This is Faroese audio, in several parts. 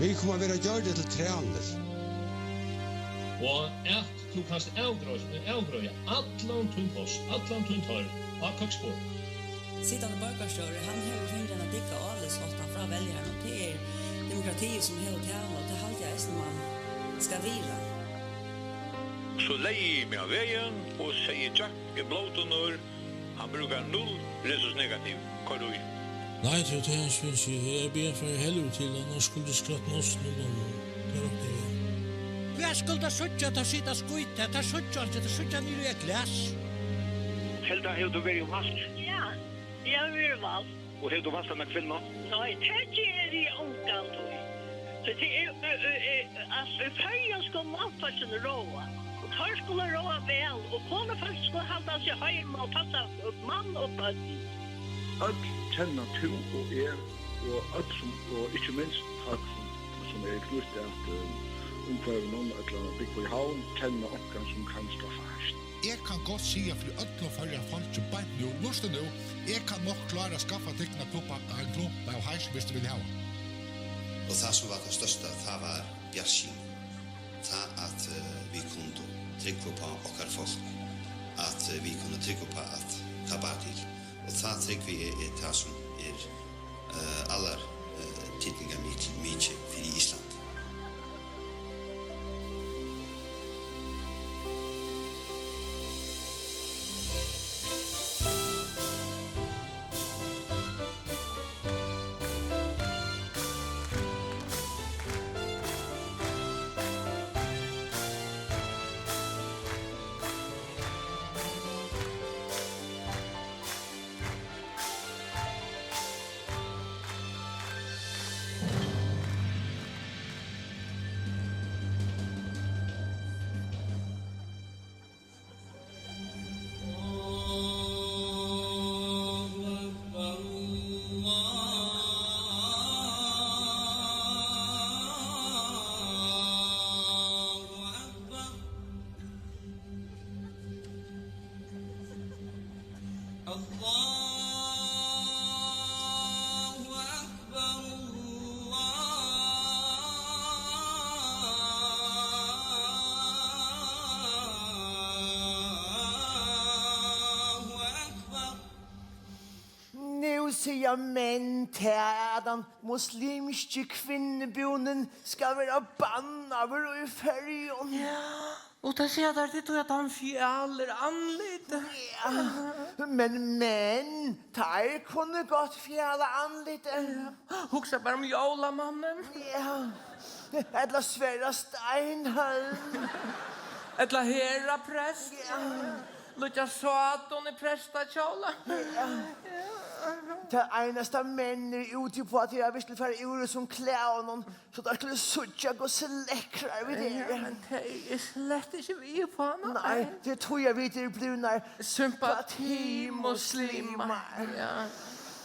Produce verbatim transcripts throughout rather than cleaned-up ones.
Vit koma at vera gjørdir til trælir. Og at tú kanst avgreiða, avgreiða allan tín post, allan tín tørv á køksborðinum. Sitandi borgarstjóri, hann hevur fingið eina dygga álitsátan frá veljaranum. Tað er demokratiið, sum hevur talað, og tað haldi eg eisini, man skal virða. So legði eg meg á vegin og segði: Jack er blóðtunnur, hann brúkar null rhesus negativ, koyr í. Nei, tað er tað, eg synist, eg er biðin fara helviti til, annars skuldi skrætt norskt nú, men tað rokni eg við. Hvat skulu teir síggja, teir sita og skíta, teir síggja einki, teir síggja niður í eitt glas. Helga, hevur tú verið um alt? Ja, eg havi verið um alt. Og hevur tú valt eina kvinnu? Nei, tað geri eg ongantíð. So tað er, ø, ø, ø, at í Føroyum skulu mannfólkini ráða. Og teir skulu ráða væl, og konufólk skulu halda seg heima og passa mann og børn. Øll kenna tú og eg, og øll sum, og ikki minst fólk sum, sum eru knýtt at, eh, umhvørvinum ella búgva í Havn, kenna onkran sum kann skaffa hart. Eg kann gott siga fyri øllum Føroya fólki beint nú, lurta nú, eg kann nokk klára at skaffa tykkum ein klump, ein klump av hash, viss tit vilja hava. Og tað sum var tað størsta, tað var bjartsýni. Tað at, eh, vit kundu trúgva upp á okkara fólk, at, eh, vit kundu trúgva upp á, at tað bar til. Og tað trúgvi eg er tað sum er, eh, allar, eh, týdningarmikið, mikið fyri Ísland. الله أكبر. الله أكبر، الله أكبر. Nú siga menn tað, at tann muslimski kvinnubúnin skal vera bannaður í Føroyum. Ja, og tað siga teir, tí at hann fjalir andlitið. Ja, men menn, teir kunnu gott fjala andlitið. Ja, hugsa bara um jólamannin. Ja, ella Sverra Steinhøvd. Ella Hera prest. Ja. Líkja Satan í prestakjóla. Ja. Tað einasta menn eru úti uppá, tað er, at vit skulu fara úr hesum klæðunum, so teir skulu síggja, hvussu lekkrar vit eru. Ja, men tey eru slett ikki við uppá hana. Nei, tað er tí, at vit eru blivnar sympatimuslimar. Ja.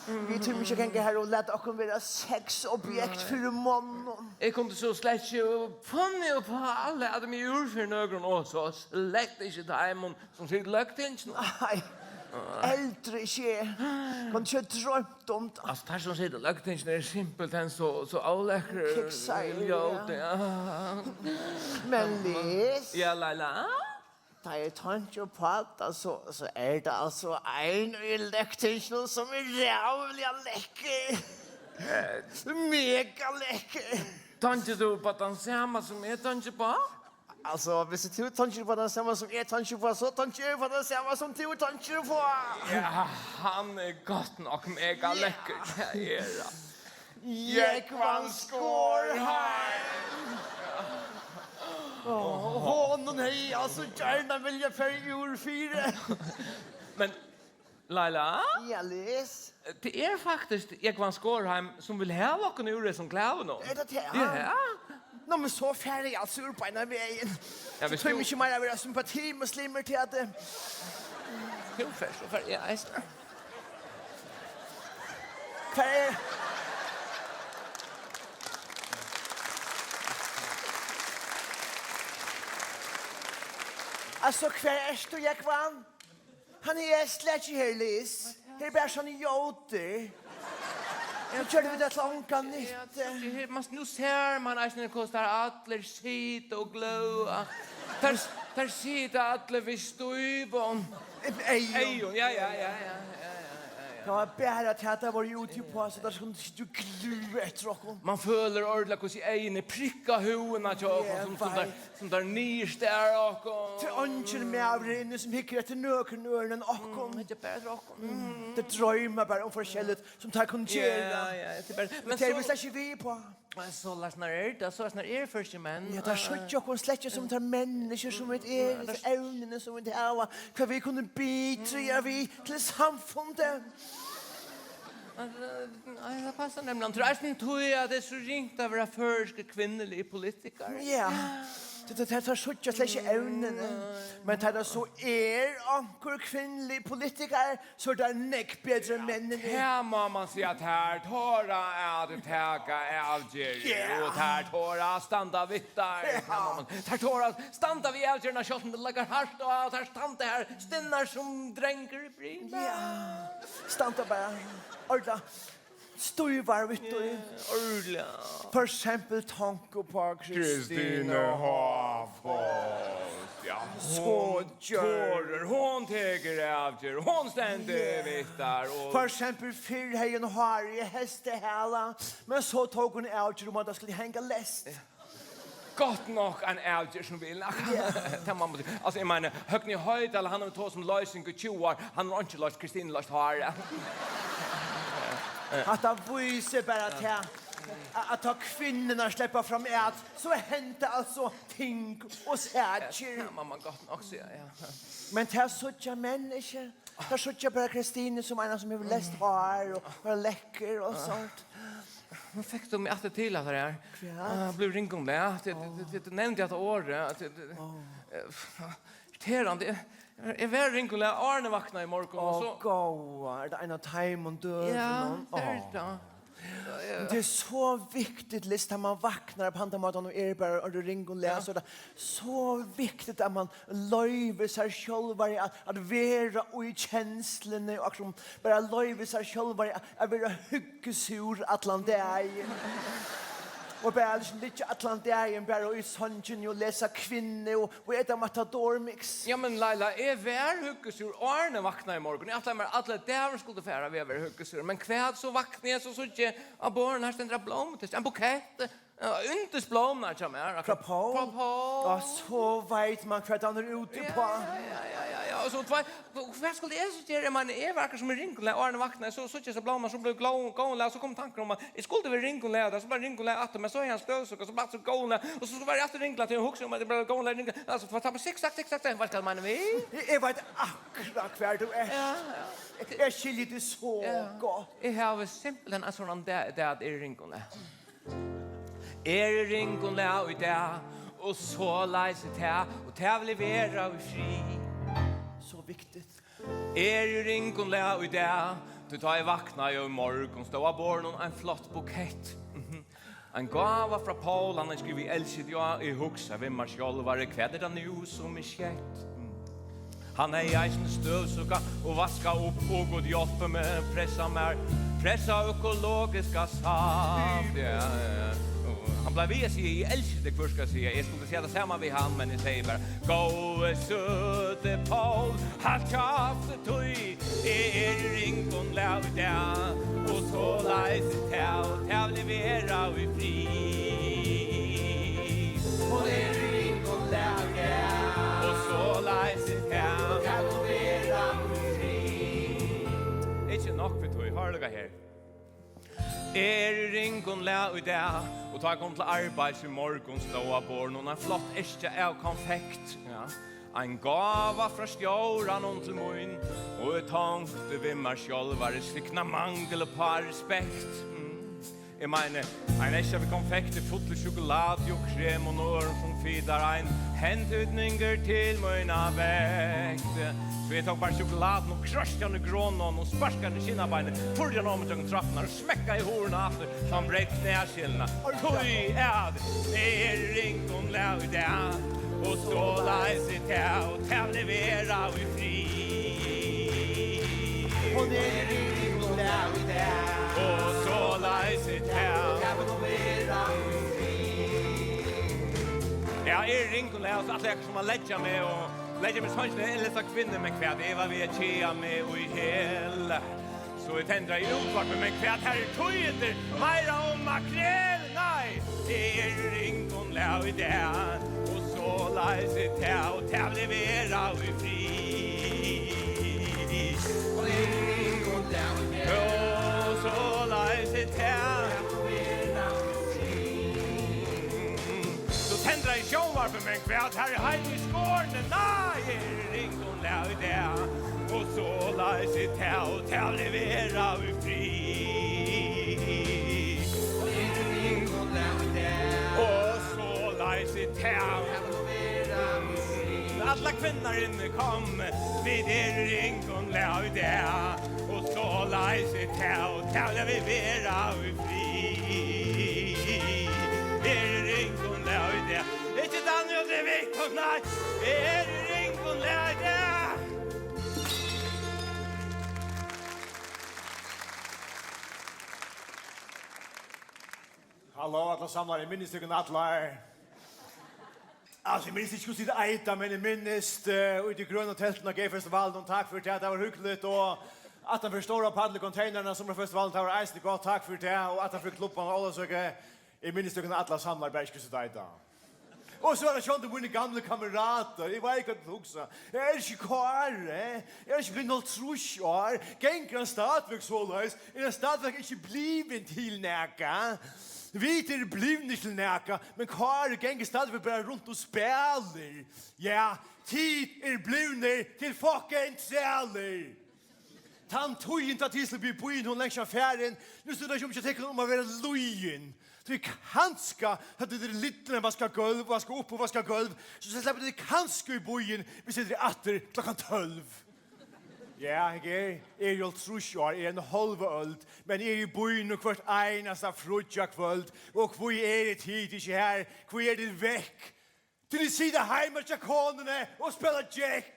Vit tíma ikki at ganga har og lata okkum vera sexobjekt fyri monnum. Eg kundi so slett ikki funnið uppá at lata meg úr fyri nøkrum, og so slett ikki teimum, sum sita í løgtinginum. Nei, heldur ikki eg. Kundi ikki droymt um tað. Altso, teir sum sita í løgtinginum eru simpelthen so, so ólekkrir, kiksaðir, ljótir, ja. Men Les. Ja, Laila? Tá eg tenki upp á tað, so, so er tað altso ein í løgtinginum, sum er ræðuliga lekkur. Eh. Mega lekkur. Tenkir tú upp á tann sama, sum eg tenki upp á? Altso, viss tú tenkir upp á tann sama, sum eg tenki upp á, so tenki eg upp á tann sama, sum tú tenkir upp á. Ja, hann er gott nokk mega lekkur. Ja. Tað er hann. Jógvan Skorheim. Ó, honum hevði eg altso gjarna viljað farið úr fyri. Men Laila? Ja, Les. Tað er faktiskt Jógvan Skorheim, sum vil hava okkum úr hesum klæðunum. Er tað tað? Ja. Nú, men so fari eg altso úr beinanvegin. Ja, so tími eg ikki meira at vera sympatimuslimur til at, eh, tú fert, so fari eg eisini. Hvar er, altso, hvar ert tú, Jógvan? Hann er slett ikki her, Les. Her er bara sovorðnir jótir. So gjørdu vit tað til onga nyttu. Ja, tað er, man, nú sær man eisini, hvussu teir allir sita og glóða. Teir, teir sita allir við stívum eygum. Eygum, ja, ja, ja, ja. Tað var bara tað, teir vóru úti uppá, so teir skuldu sita og glóða eftir okkum. Man følir ordiliga, hvussu eyguni prikka húðina hjá okkum, sum, sum teir, sum teir niðurstara okkum. Tað er eingin maður inni, sum hyggur eftir nøkrum øðrum enn okkum. Mm, hyggur bara eftir okkum. Mm. Teir droyma bara um forskelligt, sum teir kunnu gera. Ja, ja, tað er bara, men tað eru vit slett ikki við uppá. Men soleiðis er tað, soleiðis eru føroyskir menn. Ja, teir síggja okkum slett ikki sum teir menniskju sum vit eru, evnini sum vit hava, hvat vit kunnu bidraga við til samfundið. Nei, tað passar nemliga. Tað er eisini tí, at tað er so ringt at vera føroyskur kvinnuligur politikarar. Ja. Tað, tað, tað, teir síggja slett ikki evnini. Men tá tað so er onkur kvinnuligur politikari, so er tað nógv betri enn menninir. Tað má man siga, at teir tora at taka avgerðir, ja, og teir tora at standa við tær. Ja. Tað má man, teir tora at standa við avgerðirnar, sjálvt um tað leggur hart á, og teir standa har stinnar sum drongur í brimi. Ja. Standa bara, orðiliga stívir við tí. Ja, ordiliga. For eksempel tanka upp á Kristinu Kristinu Háfoss. Ja, so hon torir, hon tekur avgerð, hon stendur við tær og for eksempel fyrr hevði hon hárið í hestahala, men so tók hon avgerð um, at tað skuldi hanga leyst. Ja. Gott nokk, ein avgerð sum vil nakað. Ja. Tað má man, altso, eg meini, Høgni Hoydal, hann hevur tosað um loysing í tjúgu ár, hann hevur einki loyst, Kristinu loyst hárið. Hatta vísir bara til, at, at tá kvinnurnar sleppa fram at, so henda altso ting og sakir. Ja, tað má man gott nokk siga, ja. Men tað síggja menn ikki. Teir síggja bara Kristinu sum eina sum hevur leyst hár og vera lekkur og sovorðið. Nú fekk tú meg aftur til at tað er. Hvat? Ah, blivið ringum lag. Tú, tú, tú, tú nevndi hetta orðið, at tú, tú, eh, irriterandi. Eg, eg var ringum lag áðrenn eg vaknaði í morgun, og so góða, er tað ein av teimum døgunum? Ja, tað er tað. Men tað er so viktigt, Lis, tá man vaknar upp handan mátan og er bara í ringum lag, so er tað so viktigt at man loyvir sær sjálvari at, at vera í kensluni, og akkurát bara loyvir sær sjálvari at, at vera hugsúr allan dagin. Og bara liksom liggja allan dagin bara í songini og lesa Kvinnu og, og eta Matador Mix. Ja, men Laila, eg var hugsúr áðrenn eg vaknaði í morgun. Eg ætlaði mær allan dagin skuldi fara við at vera hugsúr. Men hvat, so vakni eg, so síggi eg á borðinum, har stendur ein blómutystur, ein bukett. Ja, yndisblómurnar hjá mær. Frá Pól? Frá Pól. Ja, so veit man hvat hann er úti uppá. Ja, ja, ja, ja, ja. Og so tvei, hvat skuldi eg so gera? Eg meini, eg var akkurát sum í ringum lag, áðrenn eg vaknaði, so síggi eg so blómurnar, so blívi eg í góðum, góðum lag, so kom tankur um at eg skuldi vera í ringum lag, so var ringum lag aftur, men so hevði hann støvsugað, so var so góðum lag, og so, so var eg aftur í ringum lag, tí eg hugsaði um at eg bleiv í góðum lag, ringum lag, altso, tá man sikk, sakk, sikk, sakk, veit hvat eg meini við? Eg, eg veit akkurát hvar tú ert. Ja, ja. Eg, eg skilji teg so gott. Eg havi simpelthen ein sovorðnan dag, dag at eg eri í ringum lag. Eg eri í ringum lag í dag, og soleiðis er tað, og tað vil eg vera í frið. So viktigt. Eg eri í ringum lag í dag, tí tá eg vaknaði í morgun, stóð á borðinum ein flott bukett. Mhm. Ein gáva frá Pól, hann hevði skrivað í eldsjey, ja, eg hugsaði við mær sjálvari, hvat er tað nú sum er skett? Mm. Hann hevði eisini støvsugað og vaskað upp, og Gud hjálpi meg, pressað mær, pressað økologiska saft. Ja, ja. Og hann bleiv við at siga, eg elski teg, hvør skal siga, eg skuldi siga tað sama við hann, men eg sigi bara, góði søti Pól, halt kjaft, tí eg eri í ringum lag í dag, og soleiðis er tað, og tað vil eg vera í frið. Hon er í ringum lag í dag, og soleiðis er tað, og tað vil vera í frið. Ikki nokk við tí, hoyr líka her. Eg eri í ringum lag í dag, og tá eg kom til arbeiðis í morgun, stóð á borðinum ein flott eskja av konfekt. Ja. Ein gáva frá stjóranum til mín, og eg tonkti við mær sjálvari, signað mangil uppá respekt. Mm. Eg meini, ein eskja við konfekti full í sjokulátu og krem og nørum sum fitar ein hentydningur til mína vekt. So eg tók bara sjokulátuna og kroysti hana í grønuna og sparkaði hana í skinnabeinið, fýrdi hana oman gjøgnum trappurnar og smekkaði hurðina aftur, so hann breyt knæskilina. Tí at eg eri í ringum lag í dag, og soleiðis er tað, og tað vil eg vera í frið. Hon er í ringum lag í dag, og soleiðis Eisini tað. Ja, eg eri í ringum lag, so ætli eg sum at leggja meg og leggja meg í songina, eg elski kvinnur, men hvat, eg var við at keða meg í hel. So eg tendraði útvarpið, men hvat, har eru tíðindi, meira um makrel, nei, eg eri í ringum lag í dag, og soleiðis er tað, og tað vil eg vera í frið. Og eg eri í ringum lag í dag. Og soleiðis er tað. So tendraði eg sjónvarpið, men hvat, har er heitt í skorni, nei, eg eri í ringum lag í dag. Og soleiðis er tað, og tað vil eg vera í frið. Og eg eri í ringum lag í dag. Og soleiðis er tað. Allar kvinnur inni, kom, vit eru í ringum lag í dag. Og soleiðis er tað, og tað vilja vit vera í frið. Eru í ringum lag í dag. Ikki Daniel, tað er Victor, nei. Eru í ringum lag í dag. Halló, allar samlar, eg minnist tykkum allar. Altso, eg minnist ikki, hvussu tit eita, men eg minnist, eh, úti í grønu teltini á Gay-festivalinum, takk fyri tað, tað var hugnaligt, og aftan fyri stóra pall í konteinararnar á Summarfestivalinum, tað var eisini gott, takk fyri tað, og aftan fyri klubban á Ólavsøku, eg minnist tykkum allar samlar, bara ikki, hvussu tit eita. Og so er tað sjálvandi mínir gamlu kameratar, eg veit hvat tit hugsa, eg elski Kári, eg elski blivin hálvtrýss ár, gongur hann stadigvæk soleiðis, er hann stadigvæk ikki blivin til nakað, vit eru blivnir til nakað, men Kári gongur stadigvæk bara runt og spælir. Ja, tit eru blivnir til fucking trælir. Tann tíðin, tá tit sleppa í býin, hon langt síðan farin. Nú snýr tað seg ikki um hjá tykkum um at vera lýgin. Tí kanska høvdu tit verið lidnir at vaska gólv, vaska upp og vaska gólv, so sleppa tit kanska í býin, viss tit eru aftur klokkan tólv. Ja, eg eri, eg eri hálvtrýss ár, eg eri eina hálva øld, men eg eri í býnum hvørt einasta fríggjakvøld, og hví eru tit ikki har? Hví eru tit vekk? Tí tit sita heima hjá konuni og spæla gekk.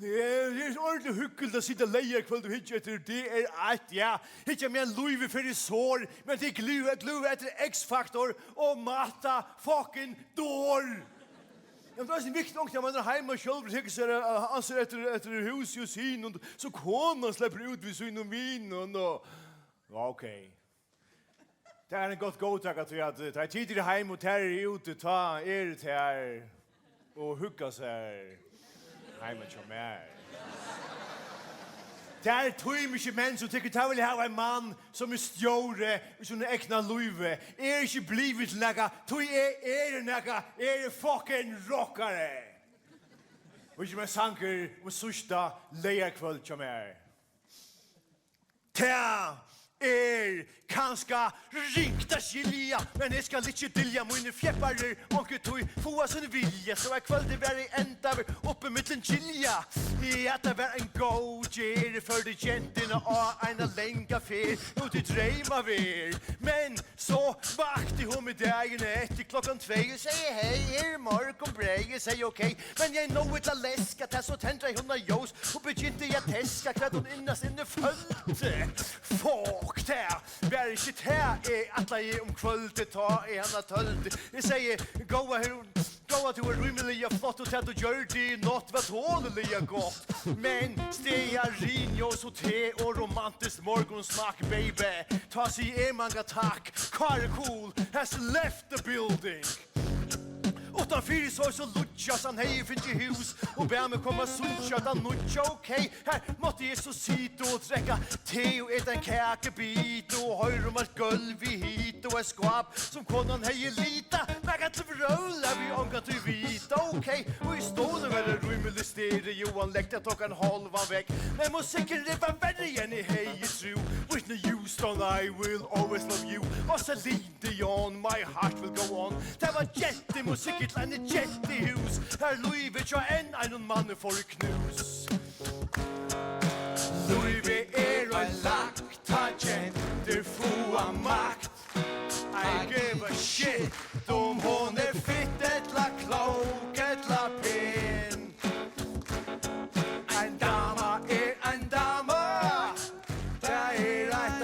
Tað er ordiliga hugnaligt at sita leygarkvøld og hyggja eftir D R eitt, ja. Hyggja meðan lívið fer í sor, meðan tit glúða, glúða eftir X-Factor og Máta fucking Dor. Ja, men tað er eisini viktigt, onkuntíð, at mann er heima sjálvur, tekur sær, eh, ansvar eftir, eftir húsi og synum, so konan sleppur út við sínum vinum og, ja, ok. Tað er ein gott góðtaka, tí at, eh, tá tit eru heima og tær eru úti, tá eru tær og hugga sær heima hjá mær. Tær tíma ikki menn, sum tykkara, tær vilja hava ein mann, sum er stjóri í sínum egna lívi. Eg eri ikki blivin til nakað, tí eg eri nakað, eg eri fucking rockari. Og ikki meir sangur um síðsta leygarkvøld hjá mær. Tað er kanska ringt at skilja, men eg skal ikki dylja mínir fjepparar, onkuntíð fáa sín vilja, so at kvøldið var í enda, var uppi millum gilja. Ja, tað var ein góð gerð, eg førdi gentuna á eina langa ferð, út í dreymaverð. Men so vakti hon meg dagin eftir klokkan tvey og segði: "Hey, her er morgunbreyð." Eg segði: "Ok." Men eg er nóg illa leskað, tað so tendraði hon á ljós og begynti at teska, hvat hon innast inni føldi. Fuck, tað var ikki tað, eg ætlaði um kvøldið, tá eg hana tøldi. Eg segði: "Góða, her, góða, tú er rímiliga flott, og tað tú gjørdi í nátt var toliliga gott. Men stearinljós og te og romantiskt morgunsnakk, baby. Tá sigi eg manga takk. Kári Cool has left the building." Uttanfyri sá eg so Líggjas, hann hevði fingið hús og bað meg koma at síggja tað nýggja. Ok, her mátti eg so sita og drekka te og eta ein kakubita og hoyra um eitt gólv við hita og eitt skáp sum konan hevði litað. Nakað til vrólar við ongantíð vita. Ok, og í stovuni var tað rímiliga stereo-anlegg, tað tók ein hálvan vegg. Men musikkurin var verri enn eg hevði trúð. Whitney Houston, I Will Always Love You, og Celine Dion, My Heart Will Go On. Tað var gentumusik til eini gentu í hús, har lívið hjá enn einum manni fór í knús. Lívið er ein lagt, tá gentur fáa makt. I give a shit, um hon er fitt ella klók ella pen. Ein dama er ein dama. Tað er eitt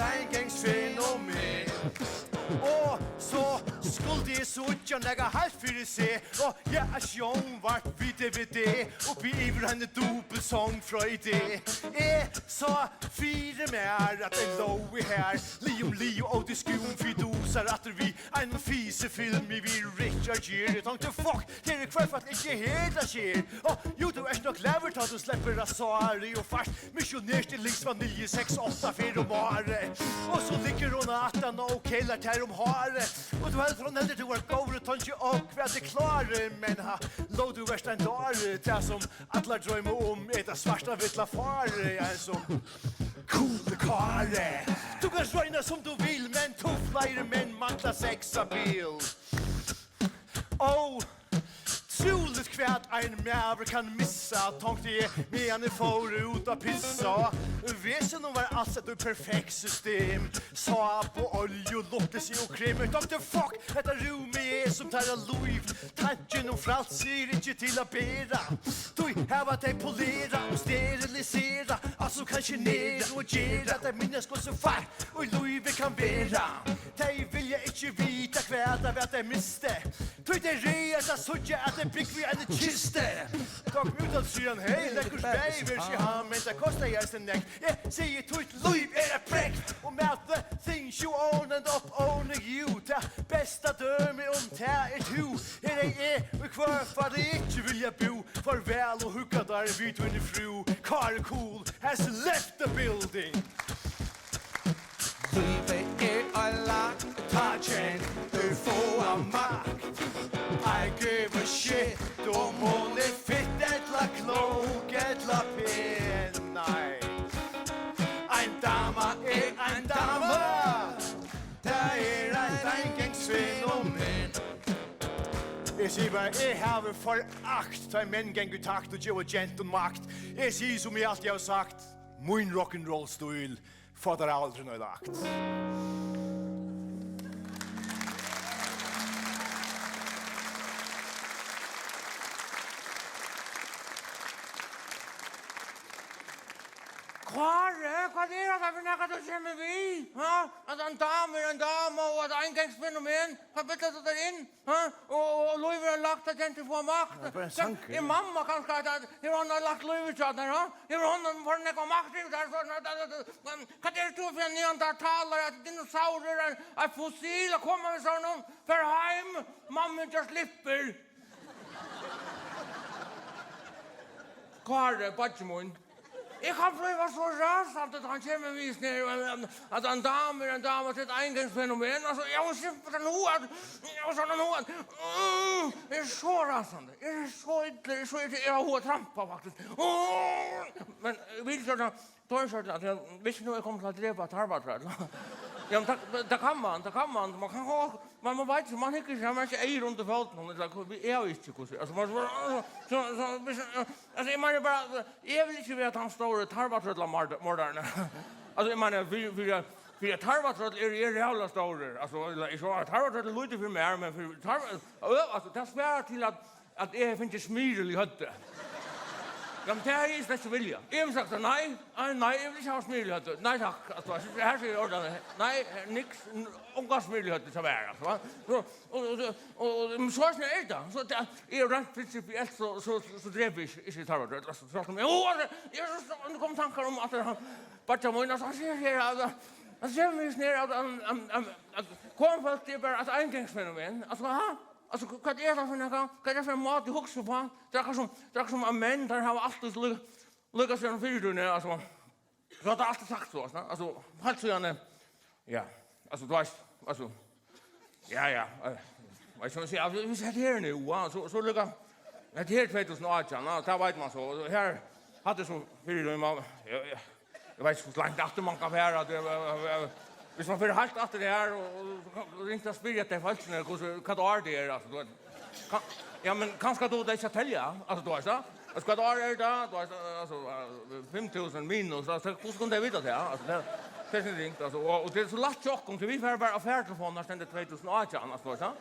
Síggja nakað heilt fyri seg, og ja, eitt sjónvarp við D V D, uppi yvir eini dupultsong frá idé. Eg sá fyri mær, at ein lóg er har, liðum liðum og diskum fidusar aftur við einum fisifilmi við Richard Gere. Eg tonkti, fuck, her er hvørfall ikki her, tað sker. Og jú, tú ert nokk glaður, tá tú sleppur av sári og fært missionerstilling, vanilju seks átta ferð um árið. Og so liggur hon aftan og keilar tær um hárið. Og tú heldur, hon heldur, tú ert góður, og tonkti, og hvat er klárið? Men ha, lóg, tú ert ein dári, tað sum allar droyma um, er tað svarta villa farið, ein sum Kule Kári. Tú kanst royna sum tú vil, men tú fleiri menn mangla sexabil. Ó, trúligt hvat ein maður kann missa, tonkti eg, meðan eg fór út at pissa. Vesenum var alt sett í perfekt system. Sápu, olju, luktilsi og krem. Eg tonkti, fuck, hetta rúmið er sum teirra lív. Tankin um frælsi er ikki til at bera. Tí hava tey polerað og sterilisera alt sum kann sjenera og gera tey minnast, hvussu feitt og lívið kann vera. Tey vilja ikki vita, hvat av hvat tey mistu. Tí tey ræðast at síggja, at tey búgva í eini kistu. Tá kom útvarpsstýran, hey, leggur baby, she ha, men tað kostar eisini nógv. Eg sigi, títt lív er eitt prógv, og mæti things you own and up owning you. Tað besta dømi um tað er tú. Her er eg, í hvørfalli ikki vilja búð. Farvæl og hugga tær við tíni frú. Kári Cool has left the building. Lívið er ein lagt, tá gentur fáa makt. I give a shit, um hon er fitt ella klók ella pen, nei. Ein dama er ein dama. Tað er eitt eingangsfenomen. Eg sigi bara, eg havi forakt, tá menn ganga í takt og geva gentum makt. Eg sigi, sum eg altíð havi sagt, mín rock'n'roll-stíl fáa teir aldrin oyðilagt. Kári, hvat er hetta fyri nakað, tú kemur við? Ha? At ein dama er ein dama, og at eingangsfenomen, hvat billar tú tær inn? Ha? Og, og, og lívið er lagt, at gentur fáa makt. Ja, bara ein sangur. Er mamma kanska, at, at hevur hon lagt lívið hjá tær, ha? Hevur hon for nógva makt yvir tær, so, at, at, at, um, hvat er tú fyri ein neandertalar, at dinosaurur er eitt fossil, at koma við sovorðnum, fer heim, mamma ger slippur. Kári, beiggi mín. Eg kann blíva so rasandi, tá hann kemur við sum her, at ein dama er ein dama, tað er eitt eingangsfenomen. Altso, eg havi simpelthen hug at, eg havi sovorðnan hug at, mm, eg eri so rasandi, eg eri so illur, eg eri so illur, eg havi hug at trampa, faktiskt. Mm, men, eh, vit gjørdu tað, tá eg gjørdi tað, at eg, viss nú eg kom til at drepa tarvatrøll. Ja, men tað, tað kann man, tað kann man, man kann gott, men man veit ikki, man hyggur ikki, man hevur ikki eygu undir fótunum, ella hvat, eg havi ikki, hvussu, altso, man, so, so, so, viss, altso, eg meini bara, eg vil ikki vera tann stóri tarvatrøllamordarin. Altso, eg meini, fyri, fyri, fyri at tarvatrøll eru, eru ræðuliga stórir. Altso, ella, eg sá, tarvatrøll er lítið fyri mær, men fyri tarv-, ø, altso, tað svarar til at, at eg havi fingið smyril í høvdið. Ja, men tað hevði eg slett ikki viljað. Eg hevði sagt, nei, nei, nei, eg vil ikki hava smyril í høvdið. Nei, takk. Altso, her sigi eg ordan, nei, niks, n-, ongan smyril í høvdið, so var, altso, va? So, Og, og, og, og, men so er tað. So tað er reint prinsipielt, so, so, so, so drepi eg ikki, ikki tarvatrøll. Altso, so, so, eg, ó, altso, eg, so, so, nú koma tankar um, at hann, beiggi mín, altso, hann sigur her, at, hann sigur meg her, at, at, at, at konufólk, tað er bara eitt eingangsfenomen. Altso, ha? Altso, hvat er tað fyri nakað? Hvat er tað fyri ein máti at hugsa uppá? Tað er akkurát sum, tað er akkurát sum at menn, teir hava altíð so líka, líka síðan fyrr í tíðini, altso. So er tað altíð sagt so, altso, heilt síðani, ja, altso, tú veitst, altso, ja, ja, eh, veitst tú, altso, viss hetta her er nú, ja, so, so líka, hetta her er tvey túsund og átjan, ja, tað veit man so, og her, hatta er so fyri, man, ja, ja, eg veit ikki, hvussu langt aftur man kann fara, at, eh, eh, eh, viss man fer heilt aftur her, og, og, og ringt at spyrja tey fólkini, hvussu, hvat ár tað er, altso, tú veit. Ka-, ja, men kanska dugir tey ikki at telja, altso, tú veitst, ja. Altso, hvat ár er tað? Tú veitst, altso, eh, fimm túsund minus, altso, hvussu kunnu tey vita tað? Altso, tað, tað er so ringt, altso, og, og tað er so lætt hjá okkum, tí vit fara bara á fartelefonina, har stendur tvey túsund og átjan, altso, tú veitst, ja.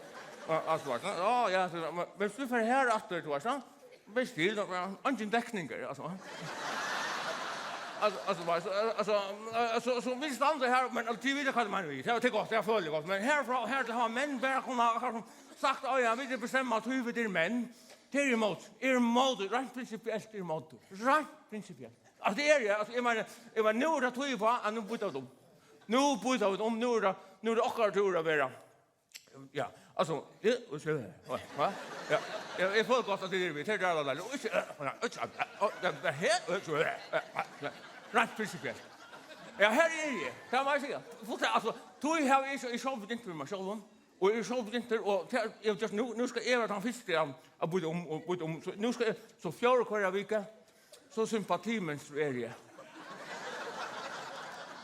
Ja, altso, tú veitst, ja, ja, so, men viss tú fer her aftur, tú veitst, ja, veitst tú, ja, eingin dekning er, altso. Altso, altso, altso, altso, altso, altso, vit standa her, men, altso, tit vita hvat eg meini við. Tað er, tað er gott, eg føli gott, men herfrá og her til hava menn bara kunna, akkurát sum sagt, á ja, vit eru bestemma, tí vit eru menn. Tað er eg ímóti. Eg eri ímóti, reint prinsipielt eri eg ímóti. Reint prinsipielt. Altso, tað eri eg, altso, eg meini, eg meini, nú er tað tíð uppá, at nú býta vit um. Nú býta vit um, nú er tað, nú er tað okkara túr at vera. Ja, altso, eg, og so, hva? Ja, eg, eg føli gott, at tit eru við. Tað er deiligt, og ikki, eh, ja, ikki, eh, eh, ja, tað her, og so, eh, eh, eh, ja. Reint prinsipielt. Ja, her eri eg. Tað má eg siga. Fullstendiga, altso, tí havi eg ikki, eg sjálvur begynt við mær sjálvum. Og eg eri sjálvur begynt, og tað, eg havi gjørt nú, nú skal eg vera tann fyrsti at, at býta um, og býta um. So nú skal eg, so fjórðu hvørja viku, so sympatimenstrueri eg.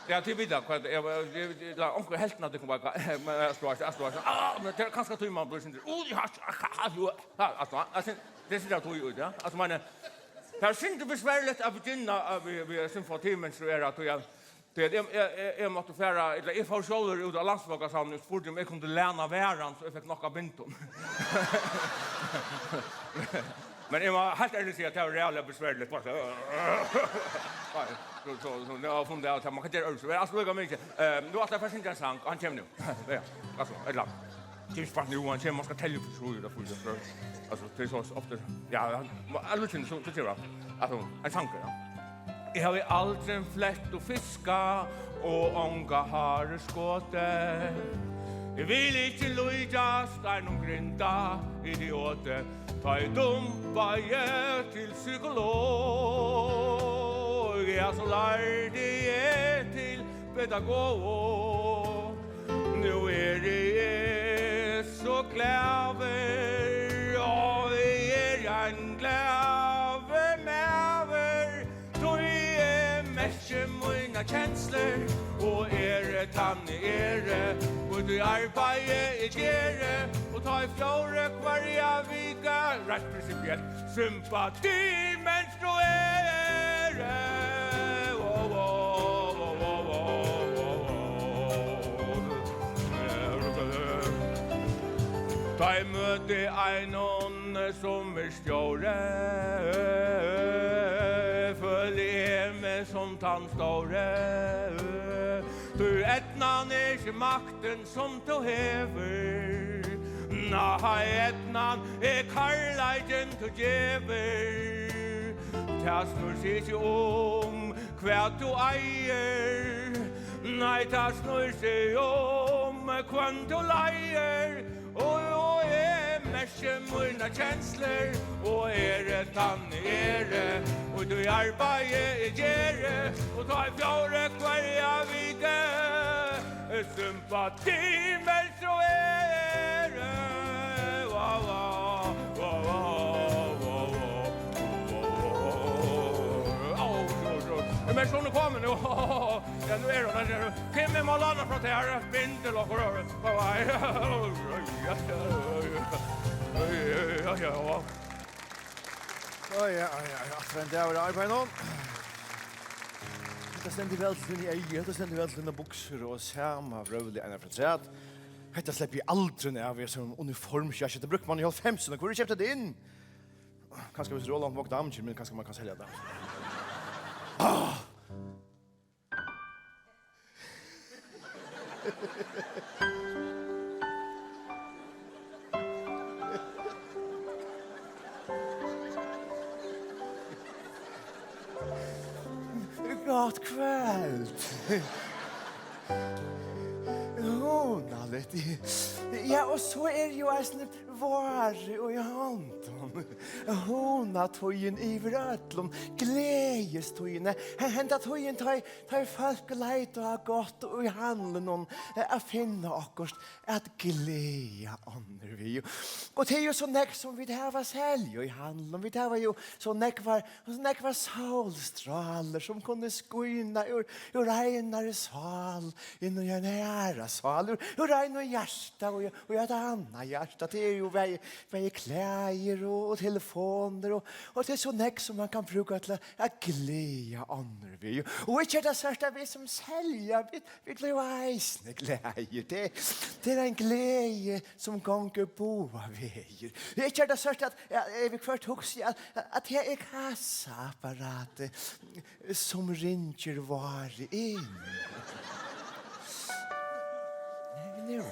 Ja, tit vita hvat, eg, eg, eg, eg, onkur helvtin av tykkum bara, men, eh, altso, altso, altso, ah, men tað er kanska tí man blívur sindur, uh, ja, ja, ja, ja, altso, altso, tað er sindur av tí út, ja. Altso, men, eh, tað er sindur besværligt at begynna, eh, við, við sympatimenstruera, tí at, tí at eg, eg, eg, eg mátti fara, ella eg fór sjálvur út á Landsbókasavnið og spurdi um eg kundi læna varan, so eg fekk nokk av bindum. Men eg má heilt ærligt siga, at tað var ræðuliga besværligt. Bara so, so, so, so, nú havi eg funnið út av, at man kann gera øvrig, men altso, líka mikið. Eh, nú ætli eg at fara at syngja ein sang, og hann kemur nú. Ja, altso, ella, James Bond, nú, hann kemur, man skal telja upp til trý, ella fýra, ella fýra. Altso, tað er so ofta. Ja, hann, má, eg lurti, so, so kemur hann. Altso, ein sangur, ja. Eg havi aldrin flett og fiskað og onga haru skotið. Eg vil ikki líkjast einum grinda idioti, tá eg dumpaði til psykolog. Ja, so lærdi eg til pedagog. Nú eri eg so glaður, og eg eri ein glaður maður, tí eg merki mínar kenslur, og eri tann eg eri, og tí arbeiði eg geri, og tá eg fjórðu hvørja viku, reint prinsipielt, sympati menstrueri. Ó, ó, ó. Tá eg møti einum, sum er stjóri, føli eg meg sum tann stóri. Tí eydnan er ikki maktin, sum tú hevur. Nei, eydnan er kærleikin, tú gevur. Tað snýr seg ikki um, hvat tú eigur. Nei, tað snýr seg um, hvønn tú leiðir. Og, og eg merki mínar kenslur, og eri tann eg eri, og tí arbeiði eg geri, og tá eg fjórðu hvørja viku, sympati menstrueri. Vá, vá, vá, vá. Au, au, au. Men so er hon komin nú. Ja, nú er hon her. Kom, eg má læna frá tær, bindil og røra. Bye, bye. Ja, ja, ja. Oj, ja, ja, ja. Aftur ein dagur í arbeiði nú. Hetta stendur væl til tíni eygu, hetta stendur væl til tínar buksur og sama vrøvli eina afturat. Hetta sleppi eg aldrin av, eg sum uniformsjakkett. Tað brúkti man í hálvfemsunum. Hvør hevur keypt hetta inn? Kanska hvis Roland Vogt Dam kemur inn, kanska man kann selja tað. Ah! Gott kvøld. Hugnaligt. Ja, og so er jú eisini várið í hondum. Hugnatíðin yvir øllum. Gleðistíðin. He-, henda tíðin, tá ið, tá ið fólk leita á gátt í handlunum, eh, at finna okkurt at gleða onnur við. Og tað er jú so nógv, sum vit hava at selja í handlunum. Vit hava jú so nógvar, so nógvar sólstrálur, sum kunnu skína úr, úr einari sál inn í eina aðra sál, úr, úr einum hjarta og í, og í eitt annað hjarta. Tað er jú bæði, bæði klæðir og, og telefonir og, og tað er so nógv sum man kann brúka til at, at gleða onnur við. Og ikki er tað sørt at vit sum selja, vit, vit blíva eisini glaðir. Tað, tað er ein gleði sum gongur báðar vegir. Ikki er tað sørt at, at eg viðhvørt hugsi at, at tað er kassaapparatið sum ringir várið inn. Nei, men nú.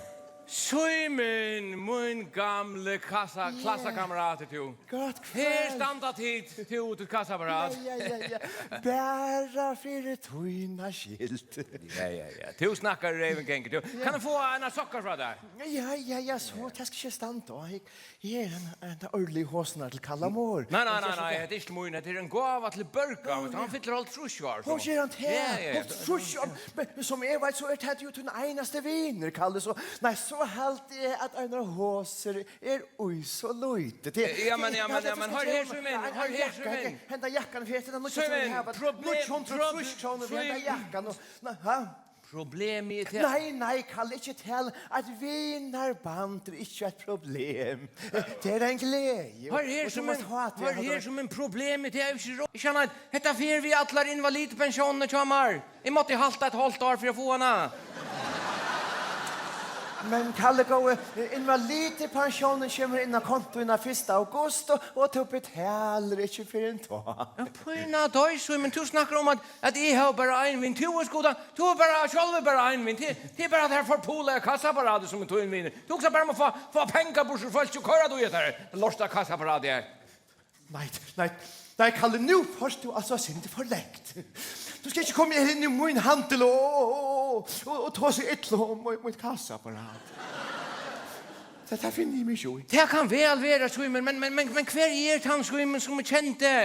Símun, mín gamli kassa-, Ja. klassakamerat er tú. Gott kvøld. Her standa tit, tú og títt kassaapparat. Ja, ja, ja, ja. Bara fyri tína skyld. Ja, ja, ja. Tú snakkar reyvin gengur. Tú, Ja. kann eg fáa eina sokkar frá tær? Ja, ja, ja, so, tað skal ikki standa. Eg, eg er ein, ein ordentlig hosnar til Kalle Moore. Nei, nei, nei, nei, hetta er ikki mín. Hetta er ein gáva til Børga. Ó, Hann ja. fyllir hálvtrýss ár, Hon so. ger hann til Ja, ja, ja. hálvtrýss ár. Men, men sum eg veit, so er tað jo tín einasti vinur, Kalle. So, nei, so haldi eg at einar hosur er í so lítið. Tað, Ja, men, tað, ja, men, tað, ja, men, tað, hør her, tað, Símun, nei, hør her, jakkan, Símun. Henda jakkan her, tað er nú Símun, ikki hava problem, níggju hundrað og trýss problem, krónur fyri henda Símun. jakkan og, nei, ha? Problemið er tað Nei, nei, Kalle, ikki tala. Eitt vinarband er ikki eitt problem. Tað er ein gleði. Hør her, Og tú Símun, mást hata hør hana. her, Símun, problemið, tað er jo ikki ró-, ikki annað. Hetta fer við allar invalidpensjónirnar hjá mær. Eg mátti halta eitt hálvt ár fyri at fáa hana. Men Kalle góði, invalidpensjónin kemur inn á kontoina fyrsta august, og, og tú betalir ikki fyrr enn tá. Ja, pína doy, Símun, tú snakkar um at, at eg havi bara ein vin. Tú er skuta, tú er bara sjálvur bara ein vin. Tað, tað er bara tað her forpulaða kassaapparatið sum er tín vinur. Tú hugsar bara um at fáa, fáa pengar burtur úr fólki og koyra tú í hetta her lorta kassaapparatið her. Nei, nei, nei, Kalle, nú fórt tú altso eitt sindur for langt. Tú skalt ikki koma her inn í mín handil og, og, og, og, og tosa illa um mín, mín kassaapparat. Tað, tað finni eg meg ikki í. Tað kann væl vera, Símun, men, men, men, men hvar er tann Símun, sum eg kendi?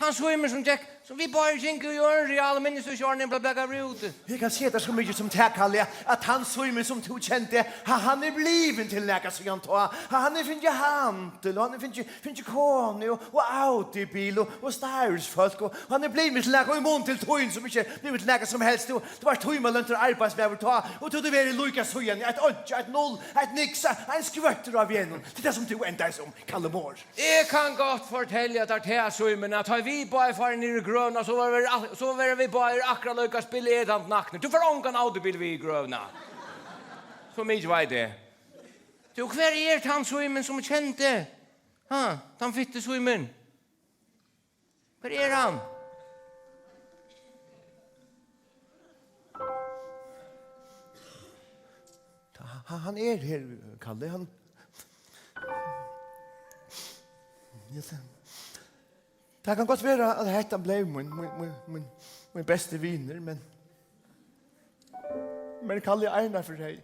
Tann Símun, sum gekk, sum vit báðir gingu í øðrum Real, minnist tú ikki, áðrenn eg bleiv blakaður út? Eg kann siga tær so mikið sum tað, Kalle, at tann Símun, sum tú kendi, ha-, hann er blivin til nakað síðan tá. Ha-, hann hevur fingið handil, og hann hevur fingið, fingið konu og, og Audi-bil og, og starvsfólk, og hann er blivin til nakað í mun til tín, sum ikki er blivin til nakað sum helst. Tú, tú vart tímaløntur arbeiðsmaður tá, og tú hevur verið líka síðani. Eitt einki, eitt null, eitt niks, ein skvøttur á vegnum. Tað er tað, sum tú endaði sum, Kalle Moore. Eg kann gott fortelja tær tað, Símun, at tá vit báðir fara niður í grøvina, so verða vit ak-, so verða vit báðir akkurát líka spillietandi naknir. Tú fært ongan Audi-bil við í grøvina. So mikið veit eg. Tú, hvar er tann Símun, sum eg kendi? Ha, tann fitti Símun? Hvar er hann? Ha-, ha-, hann er her, Kalle. Hann, Ja, tað, tað kann gott vera, at hetta bleiv mín, mín, mín, mín, mín besti vinur, men, men Kalle, Einar Frey,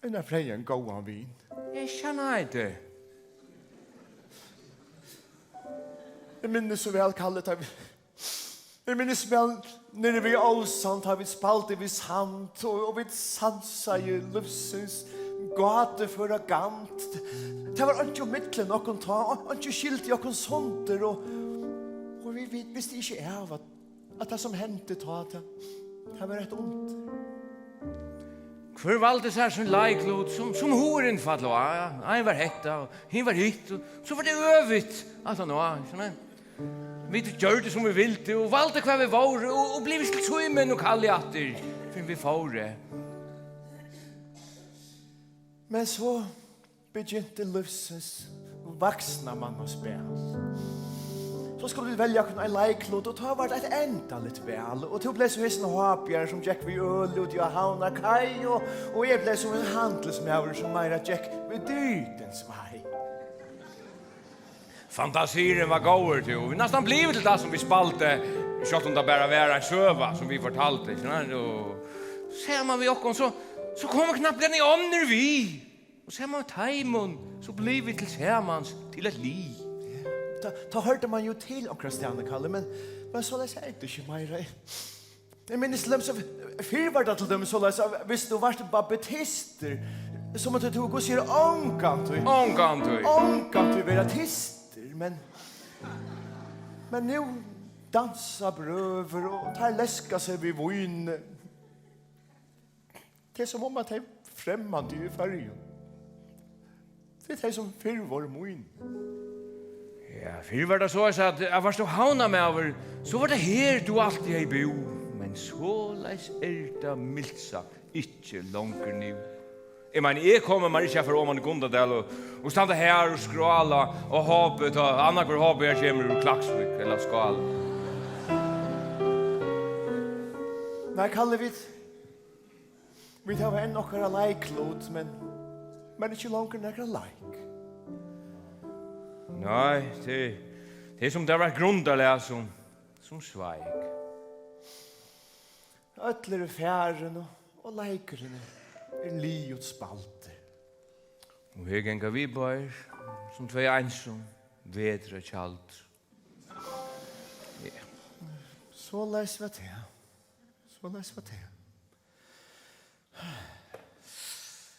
Einar Frey er ein góðan vin. Eg skjønner ikke. Eg minnist so væl, Kalle, tá vit Eg minnist væl niðri við Ósan, tá vit spældu við sand og, og vit sansaðu lívsins gátuføra gand. Tað var einki millum okkum tá, og einki skilti okkum sundur, og, og vit, vit vistu ikki av, at, at tað, sum hendi tá, tað, tað var eitt undur. Hvør valdi sær sín leiklut, sum, sum hugurin fall á? Ein var hetta, og hin var hitt, og so var tað øvigt, alt hann á, skjønner. Vit gjørdu, sum vit vildu, og valdu, hvar vit vóru, og, og blivu til Símun og Kalle aftur, fyrr enn vit fóru. Men so begynti lívsins vaksna manna spæl. So skuldu vit velja okkum ein leiklut, og tá var tað eitt endaligt val, og tú bleiv so hesin hábjarin, sum gekk við øli úti á Havnarkai, og, og eg bleiv so ein handilsmaður, sum meira gekk við dýrdins vei. Fantasirin var góður, tú. Vit næstan blivu til tað, sum vit spældu, sjálvt um tað bara var ein søga, sum vit fortaldu, ikki sant? Og saman við okkum, so, so komu knappliga onnur við. Og saman við teimum, so blivu vit til samans til eitt lið. Tá, tá hoyrdi man jo til onkra staðni, Kalle, men, men soleiðis er tað ikki meira. Eg minnist til dømis, fyrr var tað til dømis soleiðis, at viss tú vart baptistur, so mátti tú, Gud sigur, ongantíð, Ongantíð. ongantíð vera tystur, men, men nú dansa brøður, og teir leska seg við víni. Tað er sum um, at tey fremmandu í Føroyum, Tað er tey, sum fyrr vóru mín. Ja, fyrr var tað soleiðis, at, at varst tú havnarmaður, so var tað her, tú altíð hevði búð. Men soleiðis er tað, mildt sagt, ikki longur nú. Eg meini, eg komi mær ikki at fara oman í Gundadal og, og standa her og skrála og hopi, tá annar hvør hopi her kemur úr Klaksvík ella Skála. Nei, Kalli, vit, vit hava enn okkara leiklut, men, men ikki longur nakra leik. Nei, tað, tað er sum tað var eitt grundarlag sum, sum sveik. Øll eru farin, og, og leikurin er, er liðugt spældur. Og her ganga vit báðir sum tvey einsom vetrartjaldur. Ja. Soleiðis var tað. Soleiðis var tað.